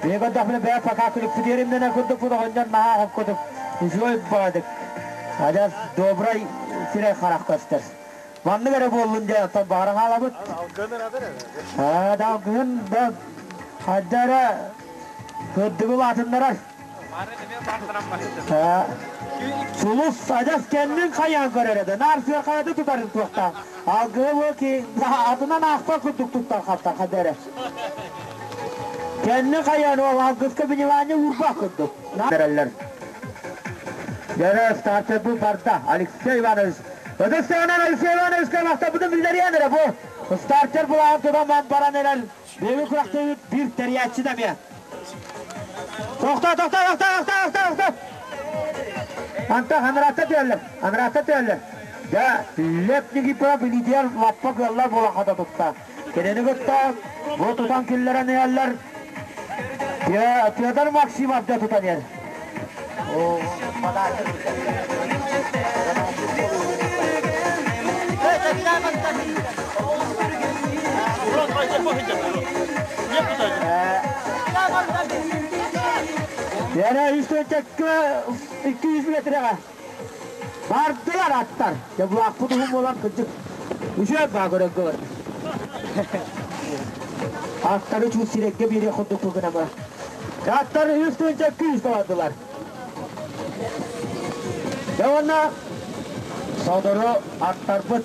биһиги көрдөхпүнэ бэйэ пока күлүкпүтүөр имнэнэр курдукпут оҕонньор наһаа хоккутук үчүгэй баҕадык адьас добрай сирэй харах көстөр. Маннык эрэ буоллун диэн оттон баҕара хаалабыт. Аа, да алгыһын да хайда эрэ кырдыгы улаатыннарар. Сулус адьас кэннин хайаан көрөр этэ. Наар сыархайаты тутарын туохтаах. Алгыһы бу ки атынан аахпат курдук туттар хаптар хадда эрэ. Кэннин хайаан ол алгыска внимание уурбах курдук. Береллер. Дьэ, старший бу барда. Алексей Иванович. Ытыстыгынан Алексей Ивановичка махталбытын биллэриэн эрэ бу. Стартер булаҕын тутан баран эрэр. Биһиги күрэхтэһиибит биир тэрийээччи да эмиэ. Тохтоо, тохтоо, тохтоо, тохтоо, тохтоо, тохтоо. Антах анараатта түһэллэр, анараатта түһэллэр. Дьэ, Лев Никифоров илиитигэр лаппа кыаллар буолан хата тутта. Кинини кытта бу тутан киллэрэн иһэллэр. Федор Максимов да тутан иһэр. Яна 200 метреҕэ бардылар аттар. Дьэ булаахпыт уһун буолан кырдьык үчүгэй баа көрөн көр. Аттары чуут сирэйгэ биэриэх курдук гынама. Аттар үс тыһыынча күүс бардылар. Дьэ уонна сотору аттарбыт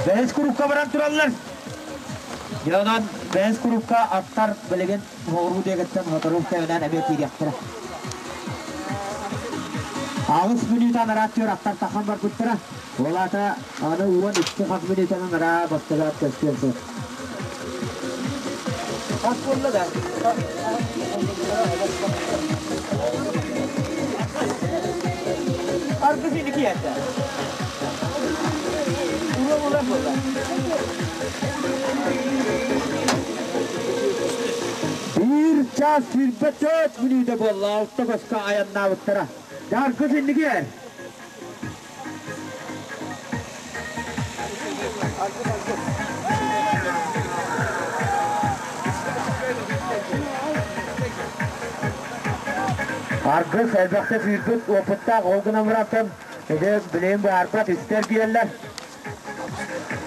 бэһис курукка баран тураллар. Дьэ онон бэһис курукка аттар билигин соҕуруу диэкиттэн сотору кэминэн эмиэ киириэхтэрэ. Аҕыс мүнүүтэ анараа түөр аттар тахан барбыттара. Ол аата аны 12 хас мүнүүтэнэн араа бастыгаат көстүөн сөп. Хас буолла да? Аргыс иники этэ. Ура була була. Биир час 24 мүнүүтэ буолла, алта көскө айаннаабыттара. Аргыс инники. Аргыс элбэхтэ сүүрбүт опыттаах ол гынан барантан ити билигин быһаарбат истэр биэллэр.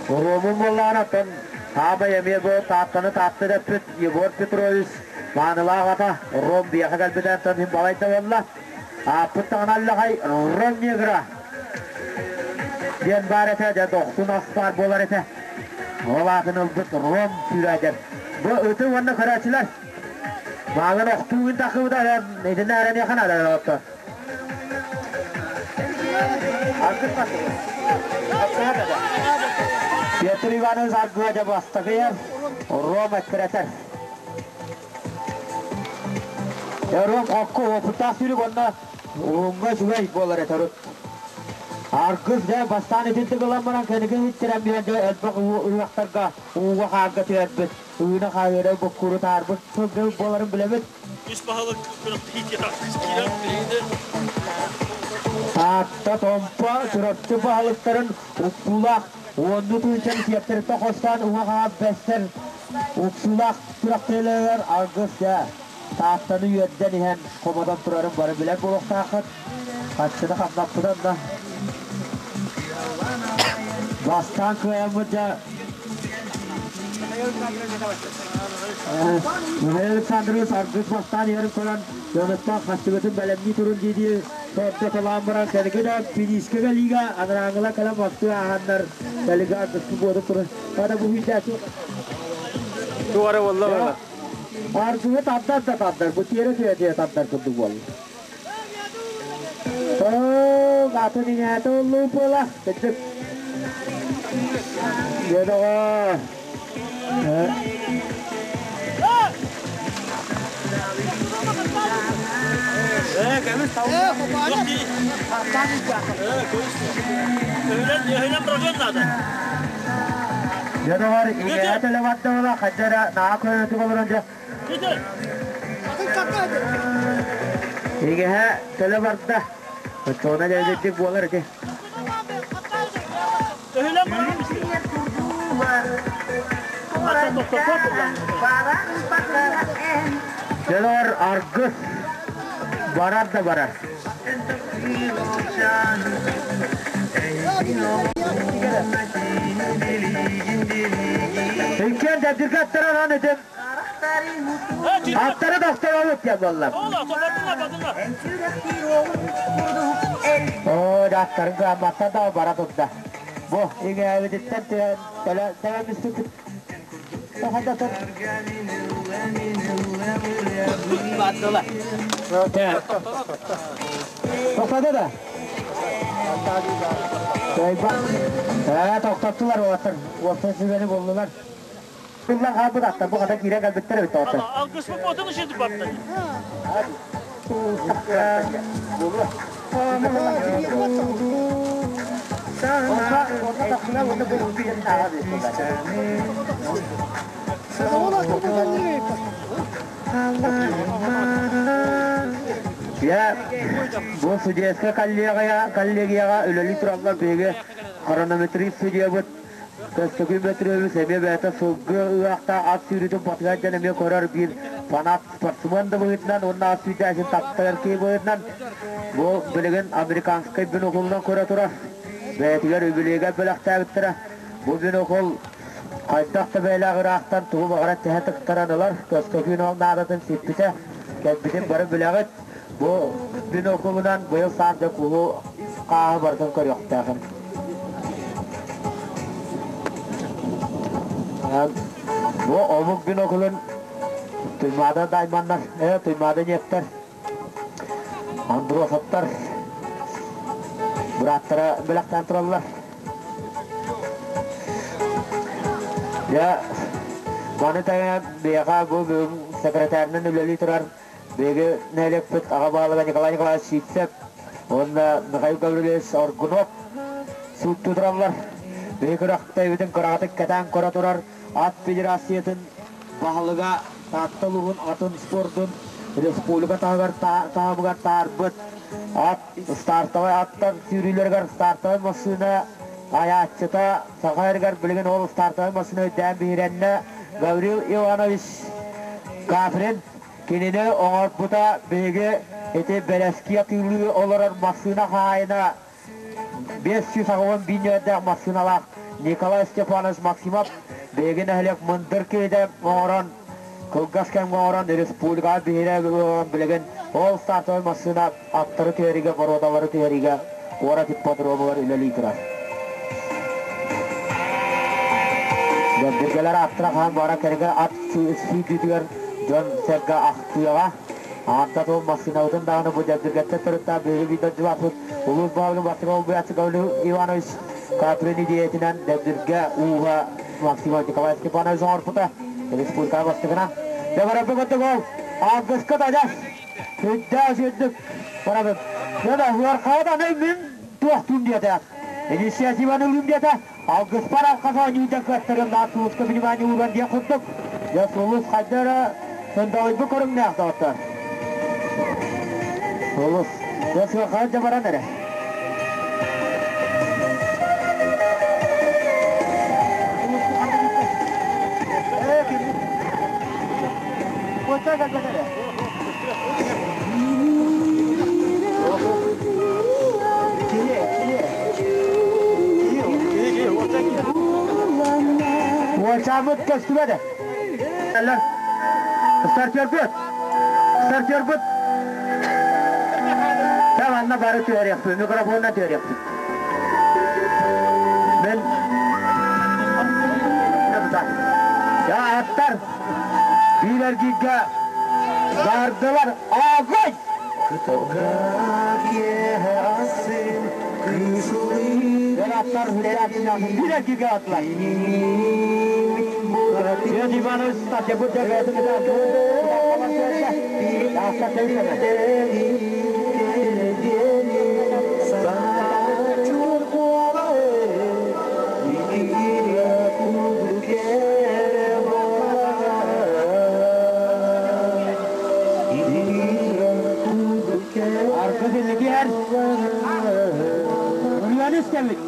Уруомун буоллаҕына оттон хаамай эмиэ бу Тааттаны Таатта дэппит Егор Петрович маанылаах ата Ром биэхэ кэлбитэ оттон иһин балайда буолла. Ааппыт даҕаны аллахай Ром негра диэн баар этэ, дьэ дохсун ас баар буолар этэ. Ол аатын ылбыт Ром сүүрээдэр. Бу ыты уонна көрөөччүлэр маалын охтуугун тахыбыта итиннэ эрэниэхэ наада отто. Петр Иванович Аргыа дьэ бастакы Ром эккирэтэр. Өрөк окко опыттаах сүүрүк онно уһуҥҥа үчүгэй буолар этэ урут. Аргыс дьэ бастаан итинтик ылан баран кэнники иһиттэрэн биһэн дьэ элбэх ыһыахтарга ууга хаарга түһэрбит, ыына хаһыыра буккуру таарбыт сылгы буоларын билэбит. Үс баһылык күрэхтэһиитигэр аргыс киирэн биһигини Таатта, Томпо, Чурапчы баһылыктарын уксуулаах уонну тыынчан сиэптэриттэн хостоон уҥа-хаҥас бэстэр уксуулаах күрэхтэһиилэригэр аргыс дьэ Тааттаны үөрдэн иһэн хомотон турарын бары билэр буолуохтааххыт. Хаччыны хамнаппытан да бастаан кыайаммыт дьэ Михаил Александрович аргыс бастаан иһэрин көрөн дьонуттан хаччыгытын бэлэмнии турун дии-дии тордотолоон баран кэлиги да финишкэ кэлиигэ анарааҥҥылар кэлэн мастыы ааһаннар кэлиги аргыспыт буотун турун хата бу хүндээччи Тугара буолла буолла. Аргыһы тардар да тардар, бу тиэрэ түһэ-түһэ тардар курдук буолла. Оо, атын иҥээтэ уллуу буола. Кырдьык. Дьэ доҕоор. Өһүлэн бырагыан наада. Дьэ доҕоор, иҥээтэ леваттабыла, хадьа эрэ наһаа көрөтүк олорон дьэ. Иҥэһэ төлө барда. Оччоҕуна дьэ буолар ити. Өһүлэн бырагыан Дьэ доҕоор, аргыс барар да барар. Иккиэн дэбдиргэ аттаран ан этим. Аттары тохтолобут диэн буолла. Оо, аттарын кыамматтан да бара турда. Бу иҥээбититтэн түһэн төлө Тоқтады да? Ээ, тоқтаттылар уолаттар. Уопсай сүбэни буллулар. Тыллан хаалбыт аттар бу хата киирэн кэлбиттэр эбит тоҕоттор. Алгыспыт буотун ишити баттан. Я бу судейская коллегияҕа үлэлии тураллар биһиги хронометрист судьябыт Көстөкүүн Бөтүрүөбүс эмиэ бэйэтэ сылгы ыаахтаах ат сүүрүүтүн батыһан дьон эмиэ көрөр биир фанат спортсмен да быһыытынан уонна ат сүүрдээччин таптайар киһи быһыытынан бу билигин американскай биноклунан көрө турар. Бэйэтигэр үбүлүөйгэ бэлэхтээбиттэрэ. Бу бинокл хайдах да бэйэлээх ыраахтан тугу баҕарар тэһэ тыктаран ылар. Көстөкүүн ол наадатын сиппитэ. Кэлбитин бары билэҕит. Бу биноклунан быйыл саас дьэ куһу хааһы барытын көрүөхтээхин. Бу омук биноклун Туймаада дайманнар, Туймаада ньиэптэр, Андросовтар бырааттара бэлэхтээн тураллар. Дьэ, маны тэҥэ биһиэхэ бу бүгүн секретарынан үлэлии турар Биһиги нэһилиэкпит аҕа баһылыга Николай Николаевич Сивцев уонна Михаил Гаврильевич Оргунов сууттуу тураллар. Биһиги күрэхтэһиибитин кыраҕытык кэтээн көрө турар ат федерациятын баһылыга Таатта улууһун атын спордун республика таһыгар таһымыгар таарбыт ат стартовай аттар сүүрүүлэригэр стартовай массыына айааччыта Саха сиригэр билигин ол стартовай массыына өйдөөн биһирэннэ Гаврил Иванович Кафрин Кинини оҥорбута биһиги ити бэрэски атыылыы олорор массыына хаһаайына 581 нүөмэрдээх массыыналаах Николай Степанович Максимов биһиги нэһилиэк мындыр киһитэ оҥорон кылгас кэмҥэ оҥорон республикаҕа биһирэ билигин ол стартовай массыына аттары түһэриигэ, боруодалары түһэриигэ куорат ипподромугар үлэлии турар. Дьэбдиргэлэр аттара хаһан баара кэригэ ат сүүрдүүтүгэр дьон-сэргэ ахтыаҕа. Аанта тыл массыынабытын даҕаны бу Дьэбдиргэттэн төрүттээх биһиги биир дойдулаахпыт улуус баһылыгын бастакы солбуйааччы Гаврил Иванович Катрин идиэйэтинэн Дьэбдиргэ ууһа Максимов Николай Степанович оҥорбута. Республика бастакынан. Дьэ, барарбыт курдук ол алгыска тадьас! Сүрдээх үчүгэйдик барабыт. Дьэ, Ыархаҕа аны мин туохтуум диэтэ. Инициативаны ылыым диэтэ. Алгыспар алхас оонньуудан кыаттарыам да Сулуска внимание ууран диэн курдук. Дьэ, Сулус хайда эрэ сындалыйбыт көрүҥнээх доҕоттор. Сулус. Дьэ, Сыархаҕа дьэ баран эрэ. Уолчааммыт көстүбэтэ. Стартербыт! Стартербыт! Чэ, манна бары түһэриэхпит, микрофонна түһэриэхпит. Мен Я аттар биир эргииргэ бардылар. Огонь! Аттар биир эргииргэ аттылар. Георгий Иванович статья Аргыс инники Үрүөнү истэбит.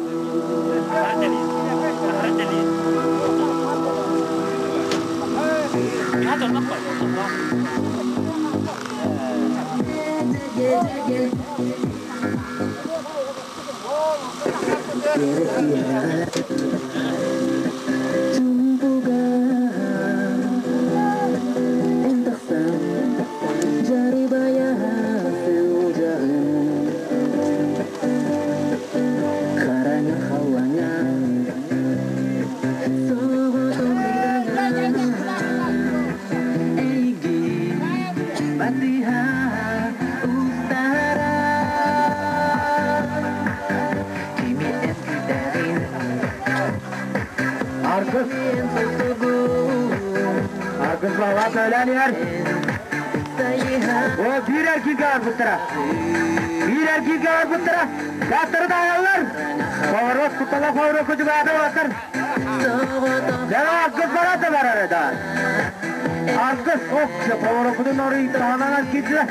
Аргыс Аргыс баҕа сөйлөөн иһэр. О, биир эргииргэ барбыттара. Биир эргииргэ барбыттара. Аттары даайаллар. Поворот, куттала поворот күтүгаата батар. Дьэ, аргыс барар да барар да. Аргыс, ох, поворотун орый таһанан киирдилэр.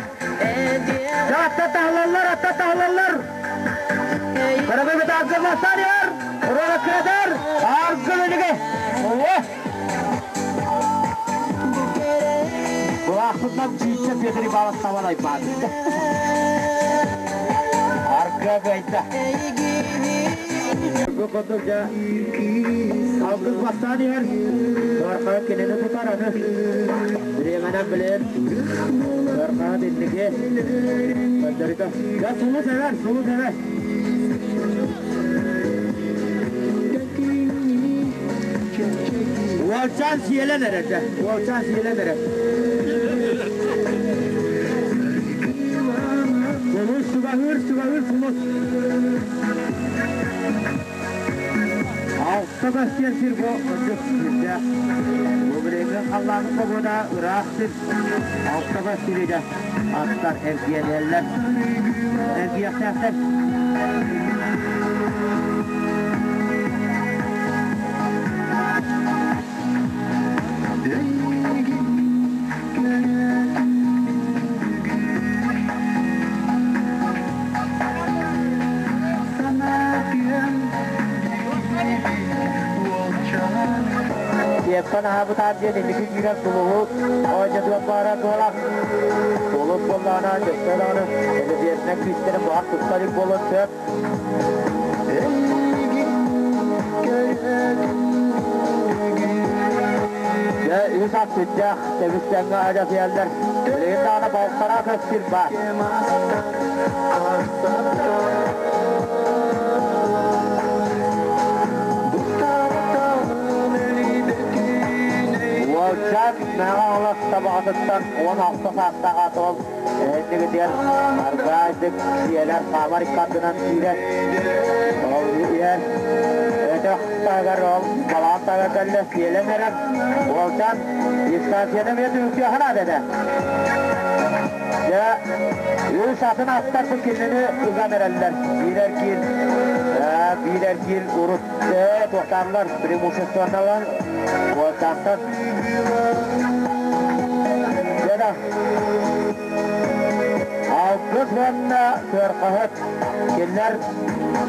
Дьэ, атта таһылаллар, атта таһылаллар. Карабы аргыс бастан иһэр. Урана кыратар. Аргыс өлүгэ. О! Булаахпытынан чииччэ Петр Иванович табан айбаат. Арга гайда. Бу курдук дьэ алгыс бастаан иһэр. Сыархаҕа кинини тутар аны. Бириэмэнэн билэр. Сыархаҕа инники. Көрдөрүтэ. Дьэ сулус эбэр, сулус эбэр. Уолчаан сиэлэн эрэр дьэ. Уолчаан сиэлэн эрэр. Сулус чугаһыыр, чугаһыыр сулус. Алта көстүөн сир бу кырдьык сирдээх. Бу билиҥҥи халлаан погода ыраах сир. Алта көс сиригэ аттар эргиэнэллэр. Эргиэхтээхтэр. Сиэптэн аһаабытаар диэн инники киирэр сулуһу оонньотуон баара буолар. Сулус буоллаҕына өссө даҕаны элэбиэринэн күүстэрин баҕар тутта илик буолуон сөп. Дьэ, үс ат сүрдээх тэбис-тэҥҥэ адьасыйаллар. Билигин даҕаны балтараа көс сир баар. Уолчаан Мэҥэ Хаҥалас Табаҕатыттан 16 саастаах атол эһиннигитигэр аргаайдык сиэлэр хаамар икки ардынан киирэн, ол иһэн Өтөх таһыгар ол балаҕан таһыгар кэллэ сиэлэн эрэр. Уолчаан дистанцияны эмиэ түмүктүөххэ наада этэ. Дьэ, үс атын аттар бу кинини ыган эрэллэр. Биир эргиир, биир эргиир урут туохтааннар преимуществонналар уолчаантан. Дьэ да, Алгыс уонна Сыархаһыт. Кинилэр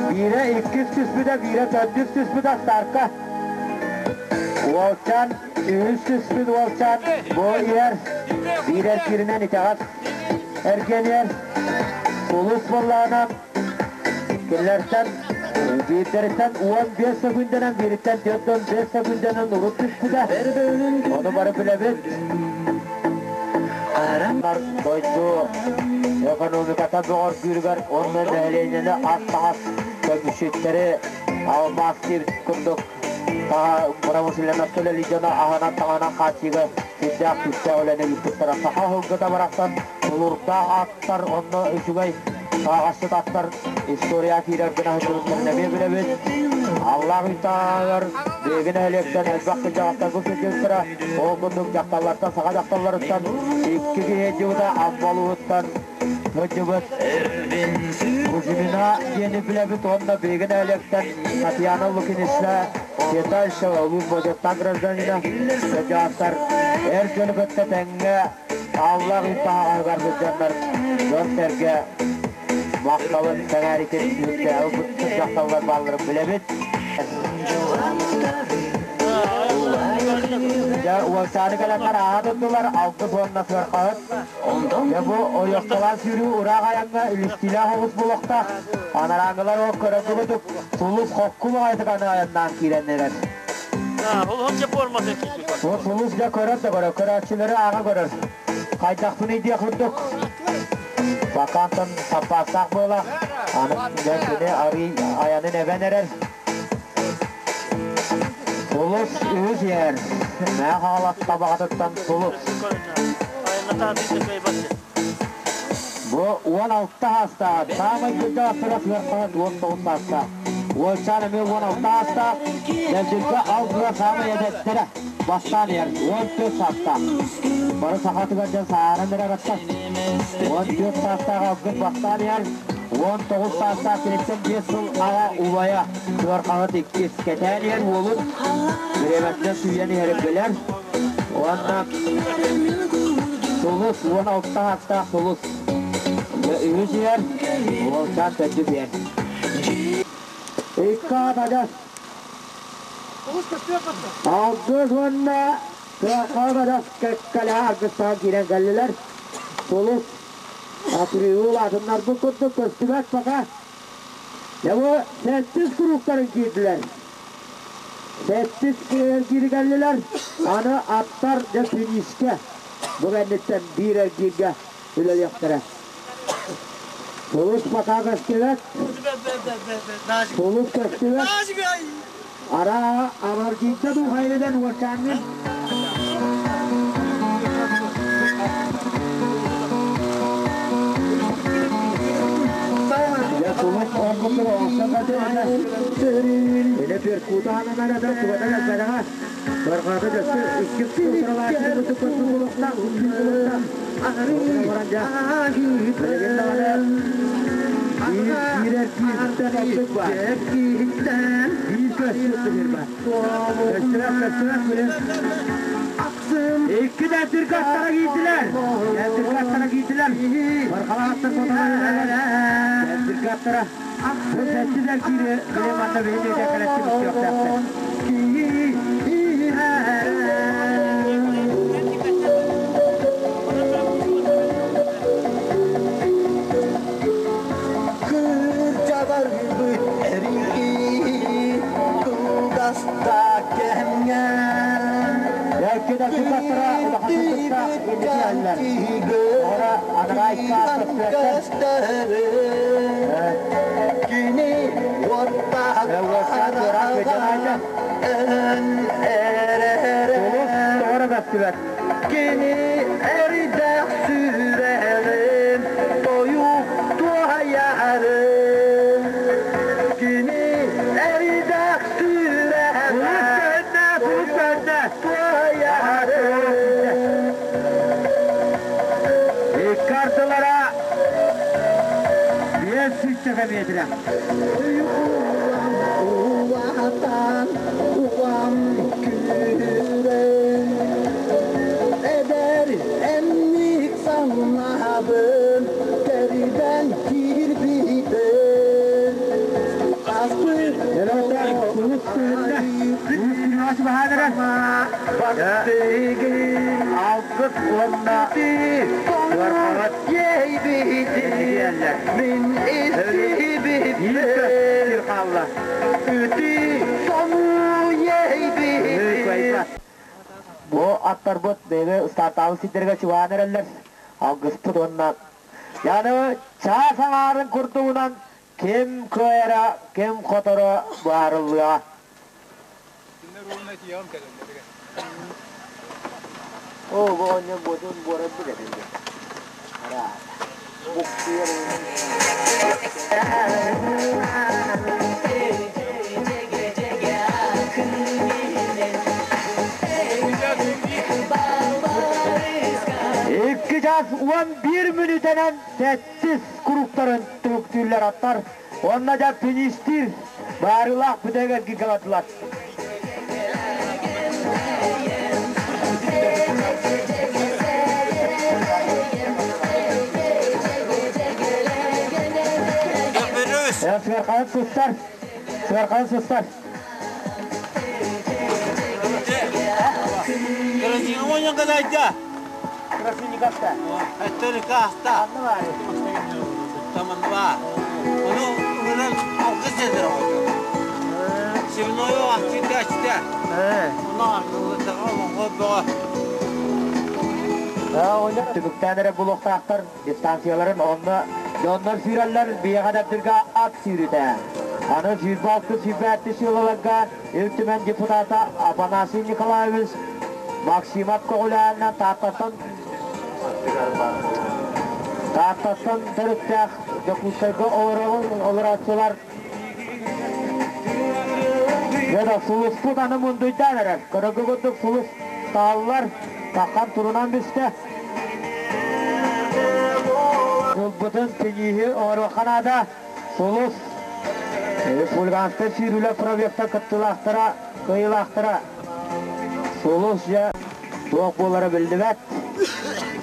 биирэ иккис түспүтэ, биирэ төрдүс түспүтэ старка. Уолчаан үһүс түспүт уолчаан бу иһэр биир эргииринэн итэҕэс эргиэнигэр сулус буоллаҕына кинилэртэн биирдэриттэн 15 секундэнэн биириттэн 45 секундэнэн урут түспүтэ. Ону бары билэбит. Дойду экономиката бөҕөргүүрүгэр уонна нэһилиэнньэни ас-таҥас көмүсүттэри алмаастыыр курдук промышленноска үлэлиир дьону аһынан-таҥаһынан хааччыйыыга сүрдээх күүстээх үлэни ыыппыттара. Саха сылгыта барахсан тулуурдаах аттар онно үчүгэй Сааҕасчыт аттар история киирэр гына сылдьыбыттарын эмиэ билэбит. Аллаах Үтааҕар биһиги нэһилиэктэн элбэх кырдьаҕастарбыт сылдьыбыттара. Ол курдук дьахталлартан, саха дьахталларыттан икки киһи сылдьыбыта, Амма улууһуттан сылдьыбыт Кузьмина диэни билэбит уонна биһиги нэһилиэктэн Татьяна Лукинична Сетальшева улуус бочуоттаах гражданина кырдьаҕастар эр дьону кытта тэҥҥэ Аллах ыйбаһаҕаһыгар сылдьаннар дьон-сэргэ махталын сэҥээритин ылбыт дьахталлар баалларын билэбит. Дьэ, уолчааны кэлэннэр ааһа турдулар, алгыс уонна сыархаһыт. Дьэ, бу ойохтолоон сүүрүү ураах айаҥҥа илистиилээх оҕус буолуохтаах. Анарааҥҥылар ол көрөргө сулус хокку баҕайытык аны айаннаан киирэн эрэр. Бу сулус дьэ көрөр да көрөр, көрөөччүлэри ааҕа көрөр. Хайдахпыный диэх курдук. Бакаантан саппаастаах буола. Аны дьэ кини арый айанын эбэн эрэр. Сулус үһүс иһэр. Мээ хаалас табаҕатыттан сулус. Бу 16 саастаах, саамай кырдьаҕастара сыархаҕа 19 саастаах. Уолчаан эмиэ 16 саастаах, Дэлдьилгэ алгыга саамай эдэттэрэ бастаан иһэр 14 саастаах. Бары сахатыгар дьон сааһыран эрэр аттар. 14 саастаах алгыс бастаан иһэр, 19 саастаах киниттэн 5 сыл аҕа убайа сыархаҕыт иккис кэтээн иһэр уолун бириэмэттэн сүүйэн иһэрин билэр. Уонна Сулус 16 саастаах Сулус. Үһүс иһэр, уолчаан төрдүс иһэр. Икки аат адьас. Алгыс уонна Кыахаҕа адьас кэккэлэһэ аргыстаан киирэн кэллилэр. Сулус Априул атыннарбыт курдук көстүбэт пока. Дьэ бу сэттис курууктарын киирдилэр. Сэттис эргиири кэллилэр. Аны аттар дьэ финишкэ бу кэнниттэн биир эргииргэ үлэлиэхтэрэ. Сулус пока көстүбэт. Сулус көстүбэт. Араа Амаргинка дуу хайыдан уолчааҥҥын. Дьэ сулус оргутур оҥостон кэтиэтэ. Илэ перкута ананар этэ тугата кэлбэтэҕэ. Барҕаата дьөссө икки сылааччы курдук көрсүн булуохтаах, үчүн булуохтаах. Баран дьэ, билигин даҕаны биир эргииртэн ордук баар. Биир көстүөх биир баар. Көстүбэт, көстүбэт билин. Икки да түрк аттара киирдилэр. Түрк аттара киирдилэр. Бархалааттар сотолор Түрк аттара. Бу сэттис эргиири билим манна биһиги кэлэччи бүтүөхтээхтэр. Кырдьаҕарбыт эрии кылгаста кэмҥэ Эркин аттара улахан кытта инники иһэллэр. Ора анараа икки Кини уоттаах Уолчаан туораах кыдьанаайда. Сулус тоҕо көстүбэт. Кини эрдээх сүрэҕин тойук туһайарын. Кини эрдээх сүрэҕин. Тыһыынча метрэ. Улаатан улам күүрэн Эдэр эмник санаабын Кэридэн киирбитин Аспыт Алгыс уонна Мин истибиппин Үти сону ейбитин Бу аттарбыт бэйэ стартаабыт сирдэргэ чугаһаан эрэллэр. Алгыспыт уонна яны чаас аҥаарын курдугунан ким кыайара, ким хоторо быһаарыллыаҕа. Оо, бу оҕонньор буотун буорайбыт этилгэ. Буктуйар. 2 час 11 мүнүүтэнэн сэттис кругтарын түмүктүүллэр аттар. Онно да фиништир баарылаах бүтэгэр гигалатылар. Сыарханын сыстар. Сыарханын сыстар. Красильниковка. Түмүктээн эрэ булуохтаахтар дистанцияларын онно дьоннор сүүрэллэр биэҕэ дабдырга ат сүүрүтэ. Аны 106-105 сыылаларга Ил Түмэн депутата Афанасий Николаевич Максимов көҕүлээнинэн Тааттаттан төрүттээх Дьокуускайга олорооччулар Дьэ сулуспут аны мундуйдаан эрэр. Көрөгө курдук сулус тааллар, таххан турунан бүстэ. Сылбытын тинииһи оҥоруохха наада. Сулус республиканскай сүүрүүлэр пробегтар кыттыылаахтара, кыайыылаахтара. Сулус дьэ туох буолара биллибэт.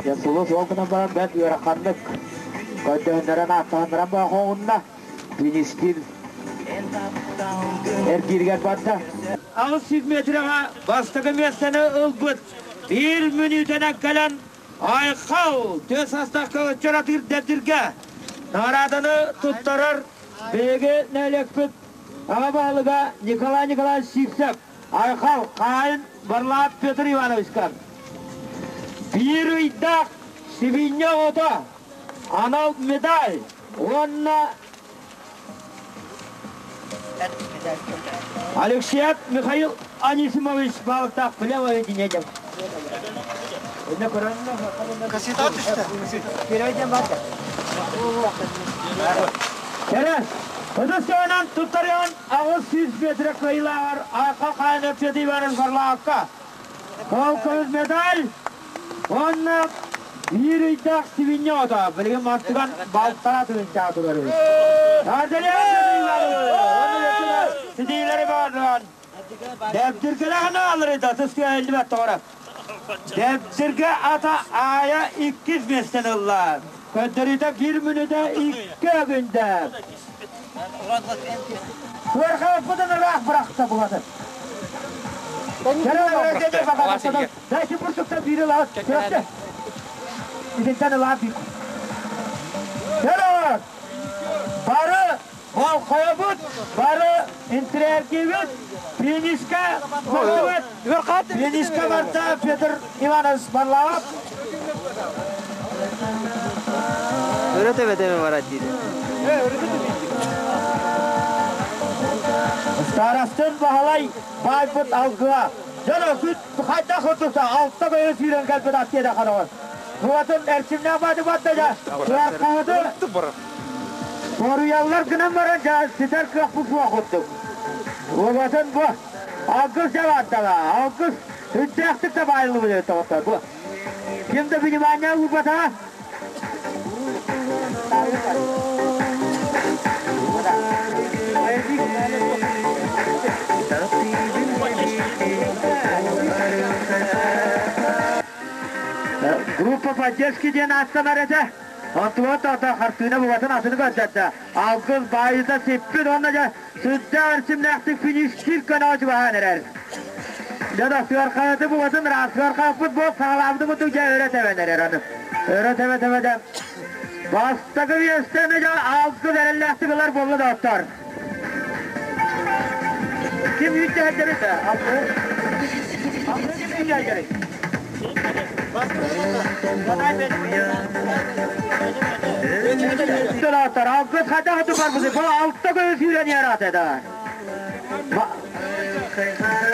Дьэ сулус ол гынан баран бэрт ыараханнык көрдөһүннэрэн ааттаһыннаран баахоҕунна. Финистир эргииригэр барда. 800 метрэҕэ бастакы миэстэни ылбыт. Биир мүнүүтэнэн кэлэн Айхал түөс астаахха ыччаратыыр Дэбдиргэ наҕарааданы туттарар биһиги нэһилиэкпит аҕа баһылыга Николай Николаевич Сивцев. Айхал хаһаайын Варлаап Петр Ивановичка. Биир ыйдаах сибиинньэ оҕото анал медаль уонна Алексеев Михаил Анисимович балыктаах плево единение. Кэрэ, ытыс төбөнөн туттарыан 800 метр кыайыылааҕар Айхал Хаайынов Петр Иванович Варлаахка кыл көмүс медаль уонна биир ыйдаах сибинньэ ото билигин мантыган балтараа тыһыынчаҕа турар үһү. Ситиилэри баардыган Дэбдиргэлээх аалырыйда тыс күһэллибэт тоҕора. Дэбдиргэ ата Аайа иккис миэстэни ылла. Көрдөрүүтэ биир мүнүүтэ икки өгүндэ. Суорҕабыппытын ыраах бырахта булатын. Дальше бурсукта биир ылаат. Күрэхте. Итинтэн ылаат биир. Кэлэр! Бары болхойобут, бары интриэргиибит, финишка барабыт. Финишка барда Петр Иванович Варламов. Өрө төбө барат диир. Старостын Баһылай баайбыт алгыа. Дьоно күт хайдах курдукса алта көйө сүүрэн кэлбит ат диэдэ хараҕын. Буатын эрчимнээх баады батта дьа. Сыаркаһыты Соруйаллар гынан баран дьа ситэр кыахпыт суох курдук. Буатын бу алгыс дьа бардала. Алгыс үрдээхтик да баайыллыбыт тоҕоттор бу. Ким да внимание уурбата. Группа поддержки диэн ааттанар этэ. Онтугар да хартыына букатын атыны көрдөрдө. Алгыс баайыта сиппит уонна дьэ сүрдээх эрчимнээхтик фиништиир көнөҕө чугаһаан эрэр. Дьэ да сыархаһыты букатын ыраас сыархаһыппыт буолуп саҕалаабыты курдук дьэ өрө тэбэн эрэр аны. Өрө тэбэ-тэбэ дьэ бастакы миэстэни дьэ алгыс эрэллээхтик ылар буолла доҕоттор. Ким үүттэһэрдэрит? Алгыс. Алгыс ким үүттэһэрдэрит? Доҕоттор, алгыс хайдах барбыты? Бу алта көйө сүүрэн иһэр да.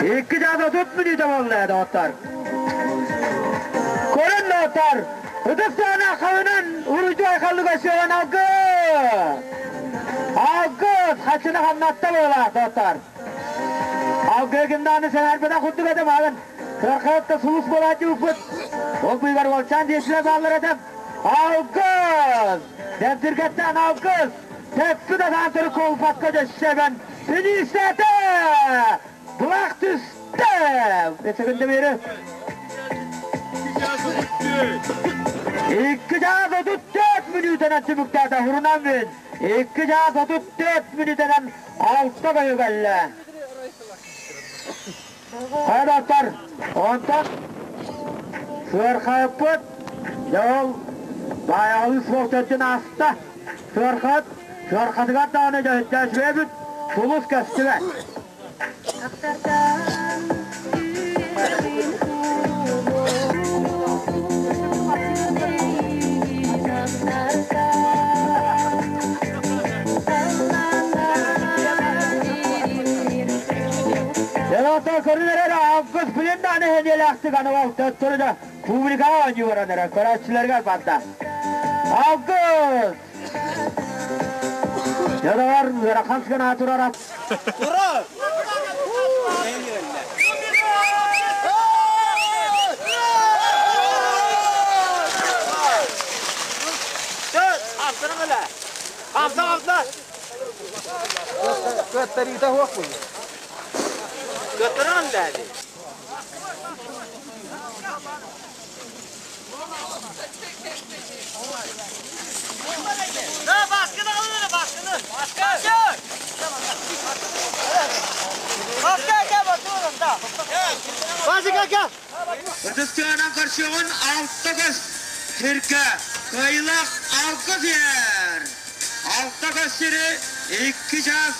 Икки чаас 30 мүнүүтэ буолла, доҕоттор. Көрүн, доҕоттор, ытыс саана хабынан уруйду айхаллы көрсүөҕүн алгыс! Алгыс хаччыны хамнатта буолаах, доҕоттор. Алгы кимдааны сэнэрбэтэх курдук этим, аҕын кырхаатта сулус буолааччы уппут. Ол быыгар уолчаан диэчилэр бааллар этим. Алгыс! Дэбдиргэттэн алгыс! Тэппит атаан төрү колпакка дөссөбөн фиништээтэ! Былаах түстэ! Секунда бери. 2 чаас 34 мүнүүтэнэн түмүктээтэ Хурунан мин. 2 чаас 34 мүнүүтэнэн алта көйү кэллэ. Хайдаттар, онтон сыархайыппыт, дьол баайаҕалыы суол төрдүн ааста. Сыархат, сыархатыгар даҕаны дьөһүттээчүбэбит, сулус көстүбэт. Ахтартан үрэҕин эйигин ахтартан Салланнар иримнир. Делата көрүнэр август билин даҕаны хениэлээхтик аны ол төттөрү да публикаҕа оонньуу баран эрэр көрөөччүлэригэр барда. Август! Дьэ ыарахан гына турар. Ура! Хамса, хамса! Кыаттарыыта суох буолуо. Кыаттаран дээди. Да, баскыны алın, баскыны. Баскы. Баскы, gel basıyorum da. Баскы gel. Ытыстыанан көрсөҕүн алта көс сиргэ кыайыылаах алгыс иһэр. 6 көс сири 2 чаас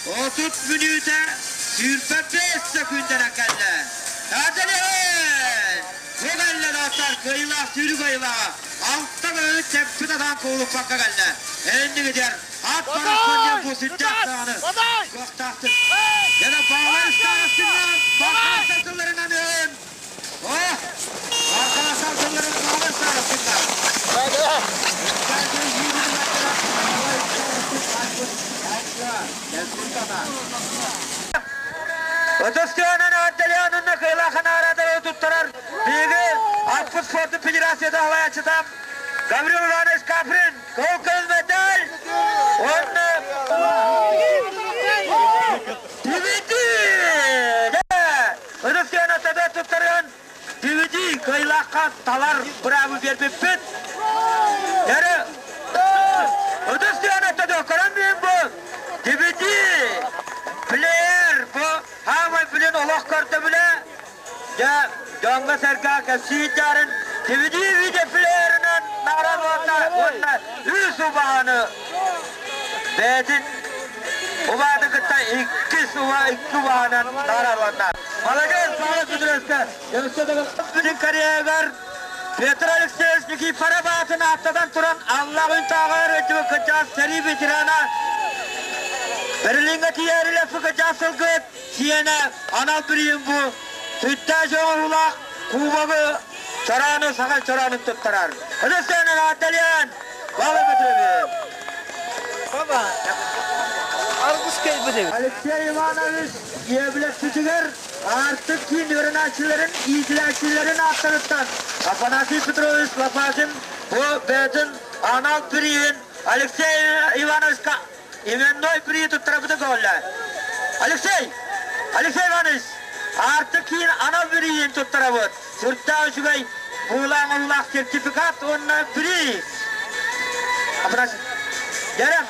30 мүнүүтэ 25 секундана кэллэ. Эҕэрдэлиэҕиҥ! Бу кэллэ, доҕоттор, кыайыылаах сүүрүү кыайыылааҕа. Алта көһү тэппит атаан куулуппакка кэллэ. Эннигитер ат барахсан диэн бу сүрдээх даҕаны кыахтаахтык. Яна баалар старостиннар бархаластар тылларынан өн. О! Бархаластар тылларын баалар старостиннар. Ытыстыанан эҕэрдэлээн кыайыылаахха наҕараадалары туттарар биһиги Аппыт спордун федерацията салайааччыта Гаврил Иванович Каприн кыл медаль уонна DVD! Ытыстыана тада туттаран DVD кыайыылаахха талар быраабы биэрбиппит. Яра Ытыстыана тада көрөн бу DVD плеер бу хаамай билин олох көрдөбүлэ дьэ дьоҥҥо-сэргэҕэ кэпсиир DVD видеоплеерынан наҕараадаланна уонна үс убаһаны бэйэтин убаһаны кытта иккис уба икки убаһанан наҕараадаланна. Молодец, Павел Петровичка! Бүтүн карьерагар Петр Алексеевич Никифоров аатын ааттатан туран Аллах үн тааҕар өтүбү кырдьаҕас сэрии ветерана Берлиҥҥэ тиийэрилэ кырдьаҕас сылгыт сиэнэ анал бирииһин бу сүрдээх оҥоһуулаах кубогы чорааны саха чораанын туттарар. Ытыстыанан эҕэрдэлиэн Павел Петрович! Баба. Аргыс кэлбит эбит. Алексей Иванович Иэблэпситигэр Аартык киин үөрэнээччилэрин, иитиллээччилэрин ааттарыттан Афанасий Петрович Лопатин бу бэйэтин анал бирииһин Алексей Ивановичка именной бирииһи туттарабыты көҕүллэ. Алексей! Алексей Иванович! Аартык киин анал бирииһин туттарабыт. Сүрдээх үчүгэй. буулаах сертификат уонна приз. Дьэрэ.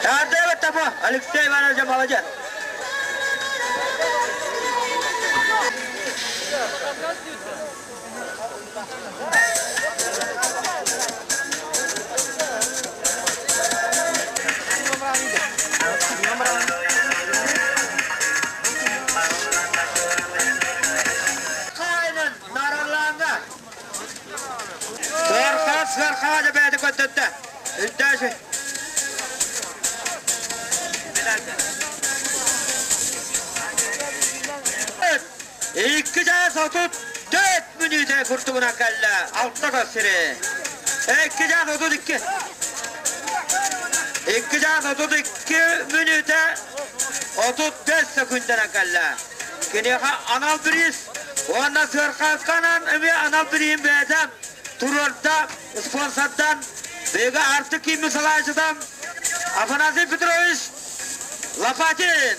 Эҕэрдэ бу Алексей Иванович молодец. Хайнын нараллаанга. Сыархаа сыархаа да бэйэтэ көттөттө. Үттээши. Икки чаас 34 мүнүүтэ курдугунан кэллэ. Алта көссүрү. 2 чаас 32. 2 чаас 32 мүнүүтэ 35 сөкүндэнэн кэллэ. Киниэхэ анал бириис уонна сыархаасканан эмиэ анал бириин бэйэтэ туруорда спонсордан Бега Артык киимми салааччыта Афанасий Петрович Лопатин.